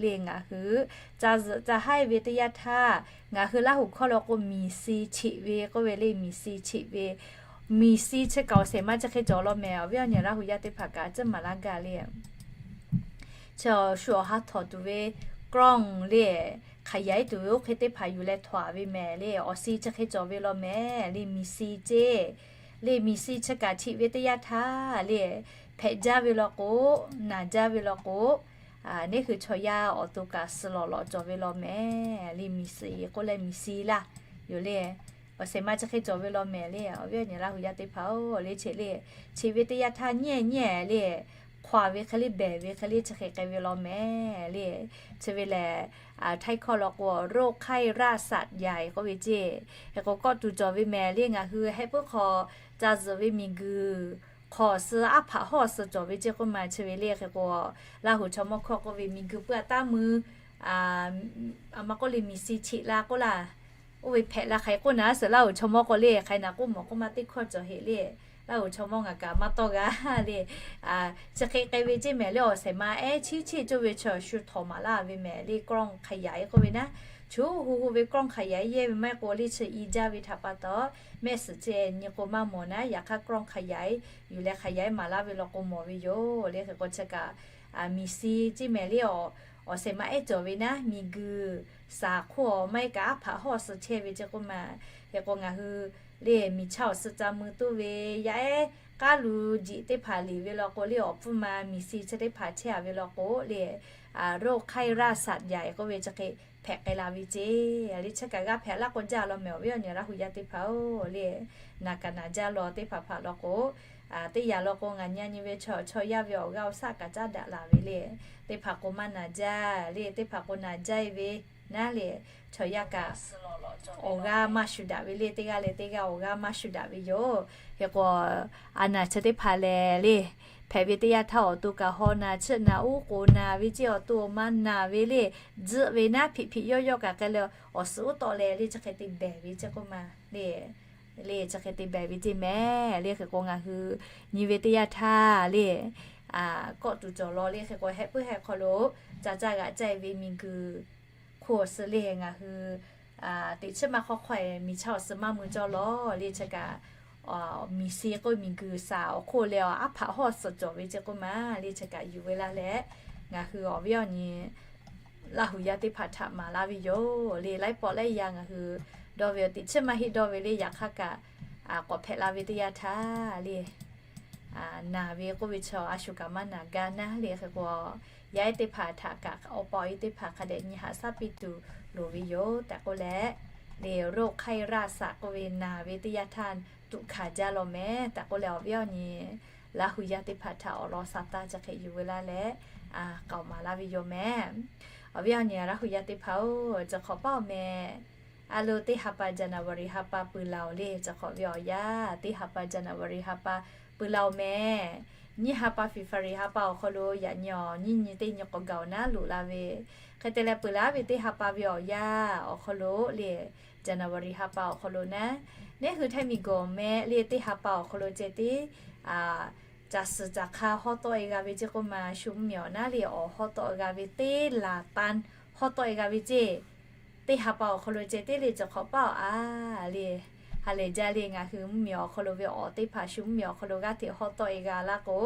lehˬ ngaˬ hui ca zuhꞈ ca haiˇ ve teˇ yanˇ htaˇ, ngaˬ hui Laˇ hu hkawˇ law k'o miˬ si cheꞈ ve k'oˆ ve lehˬ, miˬ si cheꞈ ve Miˬ si chi kaꞈ awˬ shehˍ ma chi hk'e cawˬ law mehˍ. Awˬ viˉ awˬ nyi Laˇ huˍ yaˇ teˇ hpaˍ kaꞈ tcuhˉ maˍ laˇ gaˇ le. Chi shu awˬ ha htawꞈ tuˬ ve กล้อง le, hk'aˬ yaiˉ tuˬ ve oˇ hk'e teˇ hpaˍ yuˬ leh htawꞈ ve mehˍ le. Awˬ si chi hk'e cawˬ ve law mehˍ le, miˬ si ceˇ. Le miˬ si chi kaꞈ chiꞈ ve teˇ yanˇ htaˇ le, hpehꞈ jaˇ ve law k'o, naˬ jaˇ ve law k'o, neˇ hui chaw yaˇ awˬ to kaꞈ suhˍ lawꞈ lawꞈ cawˬ ve law mehˍ le. Miˬ si k'oˆ leh miˬ si laˇ yoˬ le. Awˬ shehˍ ma chi hk'e cawˬ ve law mehˍ le. Awˬ viˉ awˬ nyi Laˇ huˍ yaˇ teˇ hpaˍ-oˬ le, cheꞈ le, cheꞈ ve teˇ yanˇ htaˇ nyiˇ nyiˇ le, hk'aw ve hk'e le, behˬ ve hk'e le, chi hk'e k'ai ve law mehˍ le. Chi ve lehˬ, Htaiˇ hkawˇ law k'o, โรคไข้ราษฎร์ใหญ่ k'oˆ ve ceˇ. Hk'e k'o kawˆ tuˬ cawˬ ve mehˍ le. Ngaˬ hui heh puiˉ hk'aw ca zuhꞈ ve miˬguiˬ hk'aw suh aˉ hpaꞈ hawˇ suh cawˬ ve ceˇ k'oˆ ma. Chi ve le hk'e k'o, Laˇ huˍ chaw mawˇ hkawˇ k'oˆ ve miˬguiˬ pui a taˇ mui, a ma k'oˆ le miˬ si cheꞈ la k'oˆ laˇ. Oˇ ve hpehꞈ la hk'aˬ hk'e k'oˆ naˍ suhˍ Laˇ huˍ chaw mawˇ k'oˆ le, hk'aˬ hk'e naˍ k'oˆ mawˬ k'oˆ ma teˇ hkawˇ cawˬ heꞈ le. Laˇ huˍ chaw mawˇ ngaˬ kaꞈ maˇ tawˇ g'a le. Chi hk'e k'ai ve ceˇ mehˍ le. Awˬ shehˍ ma ehˉ chiˉ cheˇ cawˬ ve chaw shu htawꞈ maˍ laˇ ve mehˍ le. กล้องขยาย k'oˆ ve naˉ, chu hu hu ve กล้องขยาย yehˇ ve maˇ heˆ k'o le, chi i jaˇ ve htaꞈ pa taw mehˆ suhˍ ceh nyi k'o maˇ mawˬ naˉ. Yaꞈ hk'aˇ กล้องขยาย yuˬ leh hk'aˬ yaiˉ maˍ laˇ ve law k'o mawˬ ve yoˬ le. Hk'e k'o chi kaꞈ miˬ si ceˇ mehˍ le. Awˬ shehˍ ma ehˉ cawˬ ve naˉ, miˬguiˬ saˍ hk'oˆ awˬ maˇ heˆ kaꞈ aˉ hpaꞈ hawˇ suh chehˇ ve ceˇ k'oˆ ma. Hk'e k'o ngaˬ hui le miˬ chaˇ awˬ suh ca mui toˇ ve yaˇ ehˉ k'aˉ lu jiꞈ teˇ hpaˍ liꞈ ve law k'o le, awˬ pfuhˇ ma miˬ si chi teˇ hpaˍ chehˇ a ve law k'o le, โรคไข้ราษฎร์ใหญ่ k'oˆ ve chi hk'e hpehꞈ k'ai la ve ceˇ. Le chi kaꞈ g'a hpehꞈ laˇ k'o jaˇ law mehˍ. Awˬ viˉ awˬ nyi Laˇ huˍ yaˇ teˇ hpaˍ-oˬ le, naˬ kaꞈ naˬ jaˇ law teˇ hpaˍ hpaˍ law k'o, teˇ yanˇ law k'o ngaˬ nyi nyi ve chaw chaw yaˇ ve awˬ g'aˇ awˬ shaˆ kaꞈ caˉ daꞈ laˬ ve le. Teˇ hpaˍ k'o maˇ naˬ jaˇ le, teˇ hpaˍ k'o naˬ jaˇ e ve naˉ le, chaw yaˇ kaꞈ awˬ g'aˇ maˇ shuˍ daꞈ ve le. Teˇ g'aˇ leh teˇ g'aˇ awˬ g'aˇ maˇ shuˍ daꞈ ve yoˬ. Hk'e k'o, a naˬ chi teˇ hpaˍ lehˬ le, hpehꞈ ve teˇ yanˇ htaˇ awˬ to kaꞈ haw naˬ chiˆ naˬ uˉ k'oˍ naˬ ve ceˇ, awˬ to awˬ ma naˬ ve le, tzuhˆ ve naˉ hpiꞈ hpiꞈ yawˇ yawˇ kaꞈ k'ai leh awˬ suhˍ uˉ tawˆ leh le chi hk'e te behˬ ve ceˇ k'oˆ ma le. Le chi hk'e te behˬ ve ceˇ mehˍ le. Hk'e k'o ngaˬ hui nyi ve teˇ yanˇ htaˇ le, kawˆ tuˬ cawˬ law le. Hk'e k'o heh puiˉ heh hk'aw lo ca caˇ g'aꞈ caˇ e ve miˬguiˬ hk'oˆ awˬ suh le ngaˬ hui teꞈ chiˉ maˇ hk'awˇ hk'awˇ e miˬ chaˇ awˬ suh maˇ mui cawˇ law le. Chi kaꞈ miˬ si k'oˆ miˬguiˬ saˍ awˬ hk'oˆ leh aˉ hpaꞈ hawˇ suh cawˬ ve ceˇ k'oˆ ma le. Chi kaꞈ yuˬ ve laˇ leh ngaˬ hui awˬ viˉ awˬ nyi Laˇ huˍ yaˇ teˇ hpaˍ htaꞈ maˍ laˇ ve yoˬ le. Laiˉ pawˆ laiˉ yaˇ ngaˬ hui dawˇ ve awˬ teꞈ chiˉ maˇ heˆ dawˇ ve le. Yaꞈ hk'aˇ kaꞈ k'awꞈ hpehꞈ la ve teˇ yanˇ htaˇ le, naˬ ve k'oˆ ve chaw a shu kaꞈ maˇ naˬ gaˇ naˉ le. Hk'e k'o yaˇ ehˉ teˇ hpaˍ htaꞈ kaꞈ awˬ pa awˬ e teˇ hpaˍ hk'a dehꞈ nyi haꞈ shaˉ piˇ tuˬ loˍ ve yoˬ tehꞈ k'oˆ leh, le โรคไข้ราษฎร์ k'oˆ ve naˬ ve teˇ yanˇ htaˇ tuꞈ hkanˍ jaˇ law mehˍ tehꞈ k'oˆ leh awˬ viˉ awˬ nyi Laˇ huˍ yaˇ teˇ hpaˍ htaꞈ awˬ lawn sa taˇ chi hk'e yuˬ ve laˇ leh k'aoˍ maˍ laˇ ve yoˬ mehˍ. Awˬ viˉ awˬ nyi Laˇ huˍ yaˇ teˇ hpaˍ-oˬ, chi hk'awꞈ paˇ-oˬ mehˍ. A lo teˇ ha pa January ha pa pui la-oˬ le. Chi hk'awꞈ ve awˬ yanˇ teˇ ha pa January ha pa pui la-oˬ mehˍ. Nyiˇ ha pa February ha pa awˬ hk'aw lo yaꞈ nyi awˬ nyiˇ nyi teˇ nyi k'awꞈ gaˬ-oˬ naˉ loꞈ la ve. Hk'e te leh peuˬ laˇ ve teˇ ha pa ve awˬ yanˇ awˬ hk'aw lo le, January ha pa awˬ hk'aw lo naˉ, neˇ hui htaiˇ miˬguiˬ awˬ mehˆ le teˇ ha pa awˬ hk'aw lo ceh tiˉ caˬ suhˍ caˬ hk'a hawˉ tawˆ e g'a ve ceˇ k'oˆ ma. Shu mvuhˇmiˬ awˬ naˉ le awˬ hawˉ tawˆ e g'a ve teˇ laˍ tan hawˉ tawˆ e g'a ve ceˇ. Teˇ ha pa awˬ hk'aw lo ceh tiˉ le, chi hk'awꞈ paˇ-oˬ a le. Ha lehˬ jaˇ le, ngaˬ hui mvuhˇmiˬ awˬ hk'aw lo ve awˬ teˇ hpaˍ shu mvuhˇmiˬ awˬ hk'aw lo g'aˇ hteꞈ hawˉ tawˆ e g'a laˇ k'o,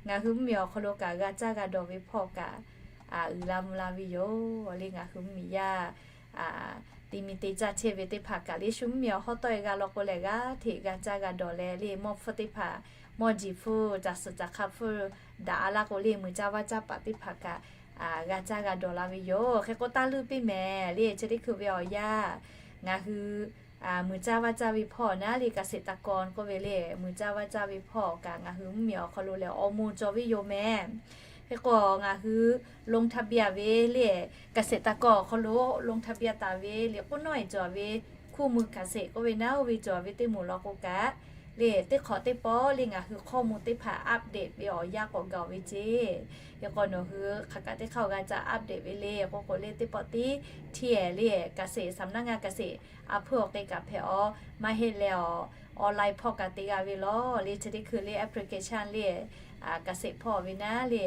ngaˬ hui mvuhˇmiˬ awˬ hk'aw lo kaꞈ g'a caˇ g'a dawˬ ve hpawˇ kaꞈ uiˍ la mvuh la ve yoˬ le. Ngaˬ hui mvuhˇmiˬ yaˇ te mi te caˇ chehˇ ve teˇ hpaˍ kaꞈ le shu mvuhˇmiˬ awˬ hawˉ tawˆ e g'a law k'o lehˬ g'aˇ hteꞈ g'a caˇ g'a dawˬ leh le, mawˇ hpfuhˇ teˇ hpaˍ, mawˇ jeˬ hpfuhˇ, caˬ suhˍ caˬ hk'a hpfuhˇ daꞈ a laˇ k'o le, muiˬ caˇ vaˇ caˇ paˍ teˇ hpaˍ kaꞈ g'a caˇ g'a dawˬ la ve yoˬ. Hk'e k'o taˇ leuˆ piˇ mehˍ le, chi teˇ hkui ve awˬ yanˇ ngaˬ hui muiˬ caˇ vaˇ caˇ ve hpawˇ naˉ le เกษตรกร k'oˆ ve le, muiˬ caˇ vaˇ caˇ ve hpawˇ kaꞈ ngaˬ hui mvuhˇmiˬ awˬ hk'aw lo lehˬ awˬ moˍ cawˬ ve yoˬ mehˍ. Hk'e k'o ngaˬ hui ลงทะเบียน ve le, เกษตรกร awˬ hk'aw lo ลงทะเบียน taˍ ve liꞈ k'oˆ nawˉ e cawˬ ve คู่มือเกษตร k'oˆ ve naˉ oˇ ve cawˬ ve teˇ moˍ law k'o kaꞈ le, teˇ hk'awꞈ teˇ pawˆ le ngaˬ hui ข้อมูล teˇ hpaˍ update ve awˬ yanˇ k'awꞈ gaˬ ve ceˇ. Hk'e k'o nawˬ hui hk'aˬ kaꞈ teˇ hk'aˇ g'a caˇ update ve le k'oˆ k'o le, teˇ pawˆ tiˉ hteˇ le, เกษตร สำนักงานเกษตร a hpuˇ awˬ k'e kaꞈ hpehꞈ-aw, maˇ heˆ leh awˬ online hpawˇ kaꞈ te g'a ve lawˬ le. Chi teˇ hkui le application le, เกษตร hpawˇ ve naˉ le,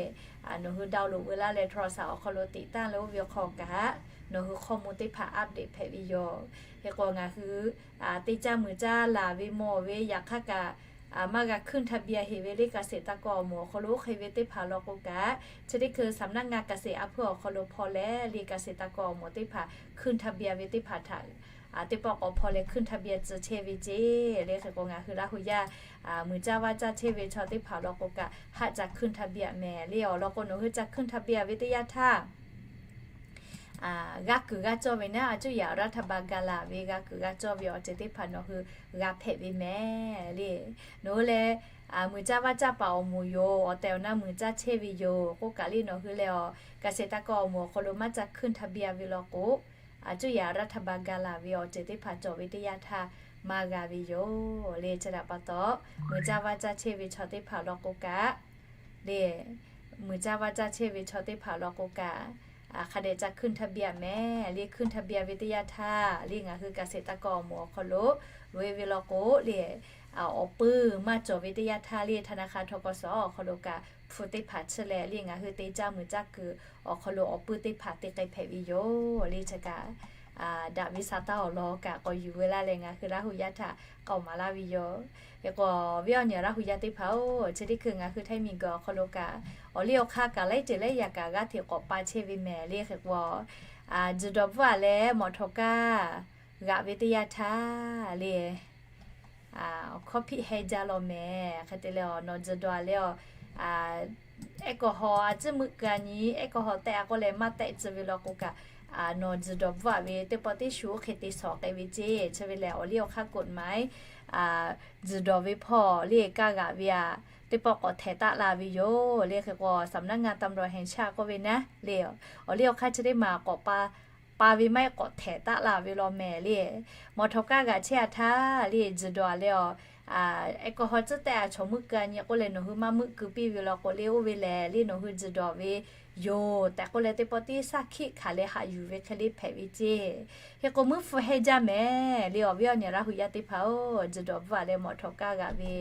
nawˬ hui download veu laˇ leh โทรศัพท์ awˬ hk'aw lo teꞈ taˇ le oˇ ve hk'aw kaꞈ nawˬ hui hkawˇ mvuh teˇ hpaˍ update hpehꞈ ve yoˬ. Hk'e k'o ngaˬ hui teˇ caˇ muiˬ caˇ laˬ ve mawˬ ve yaꞈ hk'aˇ kaꞈ maˇ g'a ขึ้นทะเบียน heˆ ve le, เกษตรกร awˬ moˍ awˬ hk'aw lo oˇ hk'e ve teˇ hpaˍ law k'o kaꞈ, chi teˇ hkui สำนักงานเกษตร a hpuiˇ awˬ hk'aw lo hpawˇ leh le, เกษตรกร awˬ moˍ teˇ hpaˍ ขึ้นทะเบียน ve teˇ hpaˍ htaꞈ teˇ pawˆ k'awꞈ hpawˇ leh ขึ้นทะเบียน tcuh chehˇ ve ceˇ le. Hk'e k'o ngaˬ hui Laˇ hu yaˇ muiˬ caˇ vaˇ caˇ chehˇ ve chaw teˇ hpaˍ law k'o kaꞈ haˆ ca ขึ้นทะเบียน mehˍ le. Awˬ lawn k'o nawˬ hui ca ขึ้นทะเบียน ve teˇ yanˇ htaˇ g'a kuiˬ g'a cawˇ ve naˉ, a cuˇ yaꞈ รัฐบาล ga laˬ ve g'a kuiˬ g'a cawˇ ve awˬ ceuˬ teˇ hpaˍ nawˬ hui g'a hpehꞈ ve mehˍ le. Nawˬ hui leh muiˬ caˇ vaˇ caˇ paˍ awˬ moˍ yoˬ, awˬ tehˬ awˬ na muiˬ caˇ chehˇ ve yoˬ k'oˆ kaꞈ le, nawˬ hui leh awˬ เกษตรกร awˬ moˍ awˬ hk'aw lo maˇ ca ขึ้นทะเบียน ve law k'o, a cuˇ yaꞈ รัฐบาล ga laˬ ve awˬ ceuˬ teˇ hpaˍ cawˬ ve teˇ yanˇ htaˇ maˇ g'a ve yoˬ le. Chi htaꞈ pa taw, muiˬ caˇ vaˇ caˇ chehˇ ve chaw teˇ hpaˍ law k'o kaꞈ le, muiˬ caˇ vaˇ caˇ chehˇ ve chaw teˇ hpaˍ law k'o kaꞈ, hk'a dehꞈ ca ขึ้นทะเบียน mehˍ le. ขึ้นทะเบียน ve teˇ yanˇ htaˇ le ngaˬ hui เกษตรกร awˬ moˍ awˬ hk'aw lo loꞈ-e ve law k'o le, awˬ puiˇ maˇ cawˬ ve teˇ yanˇ htaˇ le ธนาคาร ทกส awˬ hk'aw lo kaꞈ hpu teˇ hpaˍ chi leh le ngaˬ hui te caˇ muiˬ caˇ kuiˬ awˬ hk'aw lo awˬ puiˇ teˇ hpaˍ te k'ai hpehꞈ ve yoˬ le. Chi kaꞈ daꞈ ve sa taˇ awˬ lawn kaꞈ k'awꞈ yuˬ ve laˇ leh ngaˬ hui Laˇ hu yaˇ htaꞈ k'aoˍ maˍ laˇ ve yoˬ. Hk'e k'o, awˬ viˉ awˬ nyi Laˇ hu yaˇ teˇ hpaˍ-oˬ, chi teˇ hkui ngaˬ hui Htaiˇ miˬguiˬ awˬ hk'aw lo kaꞈ awˬ liˇ awˬ hk'aˇ kaꞈ laiˉ ceuˬ laiˉ yaꞈ kaꞈ g'aˇ hteꞈ k'awꞈ pa chehˇ ve mehˍ le. Hk'e k'o, tzuhˬ dawˬ bvuhˆ-a leh mawˬ htawnˍ kaˇ g'aꞈ ve teˇ yanˇ htaˇ le, awˬ hkawˇ hpiˆ heh jaˇ law mehˍ. Hk'e te leh nawˬ tzuhˬ dawˬ-a leh, ehˉ kawˇ haw a ciˉ meuˆ keu-a nyi, ehˉ kawˇ haw tehˆ-a k'oˆ leh maˇ tehˆ tcuh ve law k'o kaꞈ, nawˬ tzuhˬ dawˬ bvuhˆ-a ve teˇ pawˆ teˇ shu oˇ hk'e te shawˍ k'ai ve ceˇ. Chi ve lehˬ awˬ liˇ awˬ hk'aˇ กฎหมาย tzuhˬ dawˬ ve hpawˇ le kaˇ g'aꞈ ve-a, teˇ pawˆ k'awꞈ htehˍ taˆ la ve yoˬ le. Hk'e k'o สำนักงานตำรวจแห่งชาติ k'oˆ ve naˉ le, awˬ liˇ awˬ hk'aˇ chi teˇ maˬ k'awꞈ pa pa ve maˇ heˆ k'awꞈ htehˍ taˆ la ve law mehˍ le. Mawˬ htawnˍ kaˇ g'aꞈ chehˇ-a htaˇ le, tzuhˬ dawˬ-a leh, ehˉ kawˇ haw tcuhˉ tehˆ-a chaw meuˆ keu-a nyi k'oˆ leh nawˬ hui maˇ meuˆ keu piˇ ve law k'o le, oˇ ve lehˬ le nawˬ hui tzuhˬ dawˬ ve yoˬ tehꞈ k'oˆ leh teˇ pawˆ teˇ shaˉ hkiˆ hkanˍ leh haꞈ yuˬ ve hk'e le hpehꞈ ve ceˇ. Hk'e k'o meuˇ hpu heh jaˇ mehˍ le. Awˬ viˉ awˬ nyi Laˇ hu yaˇ teˇ hpaˍ-oˬ, tzuhˬ dawˬ bvuhˆ-a leh mawˬ htawnˍ kaˇ g'aꞈ ve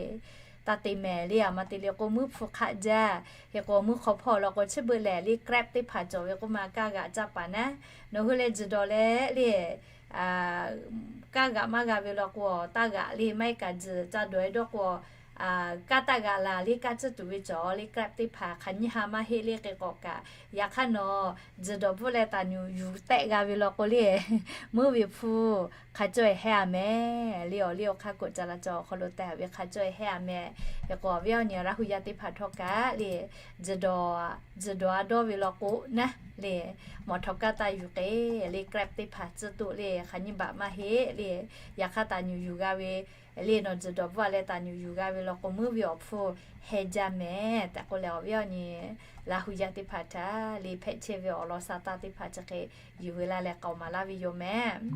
taˇ te mehˍ le. A ma te le k'o meuˇ hpu hk'aˆ jaˇ. Hk'e k'o meuˇ hk'aw hpawˇ law k'o chi beuꞈ lehˬ le Grab teˇ hpaˍ cawˬ ve k'oˆ ma kaˇ g'aꞈ caˇ paˍ naˉ, nawˬ hui leh tzuhˬ dawˬ leh le kaˇ g'aꞈ maˇ g'a ve law k'o, taˇ g'aꞈ le maˇ heˆ kaꞈ tzuhˬ ca dawˬ-e dawˇ k'o, kaˇ taˇ g'aꞈ laˬ le kaˇ tcuhˉ tuˬ ve cawˬ le Grab teˇ hpaˍ hk'aˬ nyiˇ ha maˇ heˆ le. Hk'e k'o kaꞈ yaꞈ hk'aˇ nawˬ tzuhˬ dawˬ bvuhˆ leh taˍ nyuˬ yuˬ tehˆ g'a ve law k'o le, meuˇ ve hpu hk'a caweh heh-a mehˍ le. Awˬ liˇ awˬ hk'aˇ กฎจราจร awˬ hk'aw lo tehꞈ ve hk'a caweh heh-a mehˍ. Hk'e k'o awˬ viˉ awˬ nyi Laˇ hu yaˇ teˇ hpaˍ htawˇ kaꞈ le, tzuhˬ dawˬ, tzuhˬ dawˬ-a dawˇ ve law k'o naˉ le, mawˬ htawnˍ kaˇ taˇ yuˬ k'e le Grab teˇ hpaˍ tcuhˉ toˆ le hk'aˬ nyiˇ baꞈ maˇ heˆ le. Yaꞈ hk'aˇ taˍ nyuˬ yuˬ g'a ve le, nawˬ tzuhˬ dawˬ bvuhˆ-a leh taˍ nyuˬ yuˬ g'a ve law k'o meuˇ ve awˬ hpu heh jaˇ mehˍ tehꞈ k'oˆ leh awˬ viˉ awˬ nyi Laˇ hu yaˇ teˇ hpaˍ htaꞈ le hpehꞈ chehˇ ve awˬ lawn sa taˇ teˇ hpaˍ chi hk'e yuˬ ve laˇ leh k'aoˍ maˍ laˇ ve yoˬ mehˍ.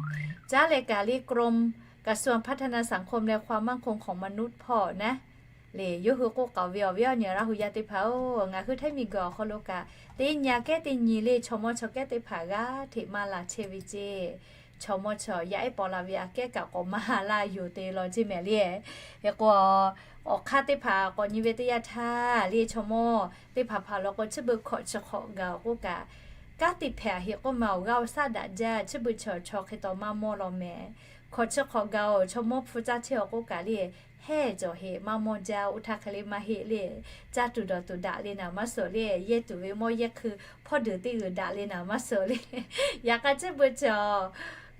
Caˉ leh kaꞈ le กรมกระทรวงพัฒนาสังคมและความมั่นคงของมนุษย์ hpawˇ naˉ le yawˇ hui k'oˆ k'aoˍ ve awˬ viˉ awˬ nyi Laˇ hu yaˇ teˇ hpaˍ-oˬ, ngaˬ hui Htaiˇ miˬguiˬ awˬ hk'aw lo kaꞈ teˇ nyi-a kehˉ teˇ nyi le chaw mawˇ chaw kehˉ teˇ hpaˍ g'aˇ hteꞈ maˇ la chehˇ ve ceˇ. Chaw mawˇ chaw yaˇ ehˉ paw la ve aꞈ kehˉ kaꞈ k'awꞈ maˇ laˇ yoˬ te law ceˇ mehˍ le. Hk'e k'o, awˬ hk'aˇ teˇ hpaˍ k'awꞈ nyi ve teˇ yanˇ htaˇ le chaw mawˇ teˇ hpaˍ hpaˍ law k'o chi beuꞈ hkawꞈ chi hk'awꞈ gaˬ-oˬ k'oˆ kaꞈ, kanˉ te hpehꞈ-a heˆ k'oˆ ma awˬ g'aˇ awˬ shaˉ daꞈ jaˇ, chi beuꞈ chi awˬ chaw hk'e taw maˇ mawˇ law mehˍ. Hkawꞈ chi hk'awꞈ gaˬ-oˬ, chaw mawˇ hpu caˇ chehˇ-a k'oˆ kaꞈ le, hehˇ cawˬ heˆ maˇ mawˇ jaˇ, oˇ htaˇ hk'e le maˇ heˆ le. Caˇ tuˬ dawˬ tuˬ daꞈ le naˍ maˇ suhˍ le, yehˇ tuˬ ve mawˇ yehˇ hkui hpawˇ deuˬ teˇ g'uiˬ daꞈ le naˍ maˇ suhˍ le. Yaꞈ hk'aˇ chi beuꞈ chi-a,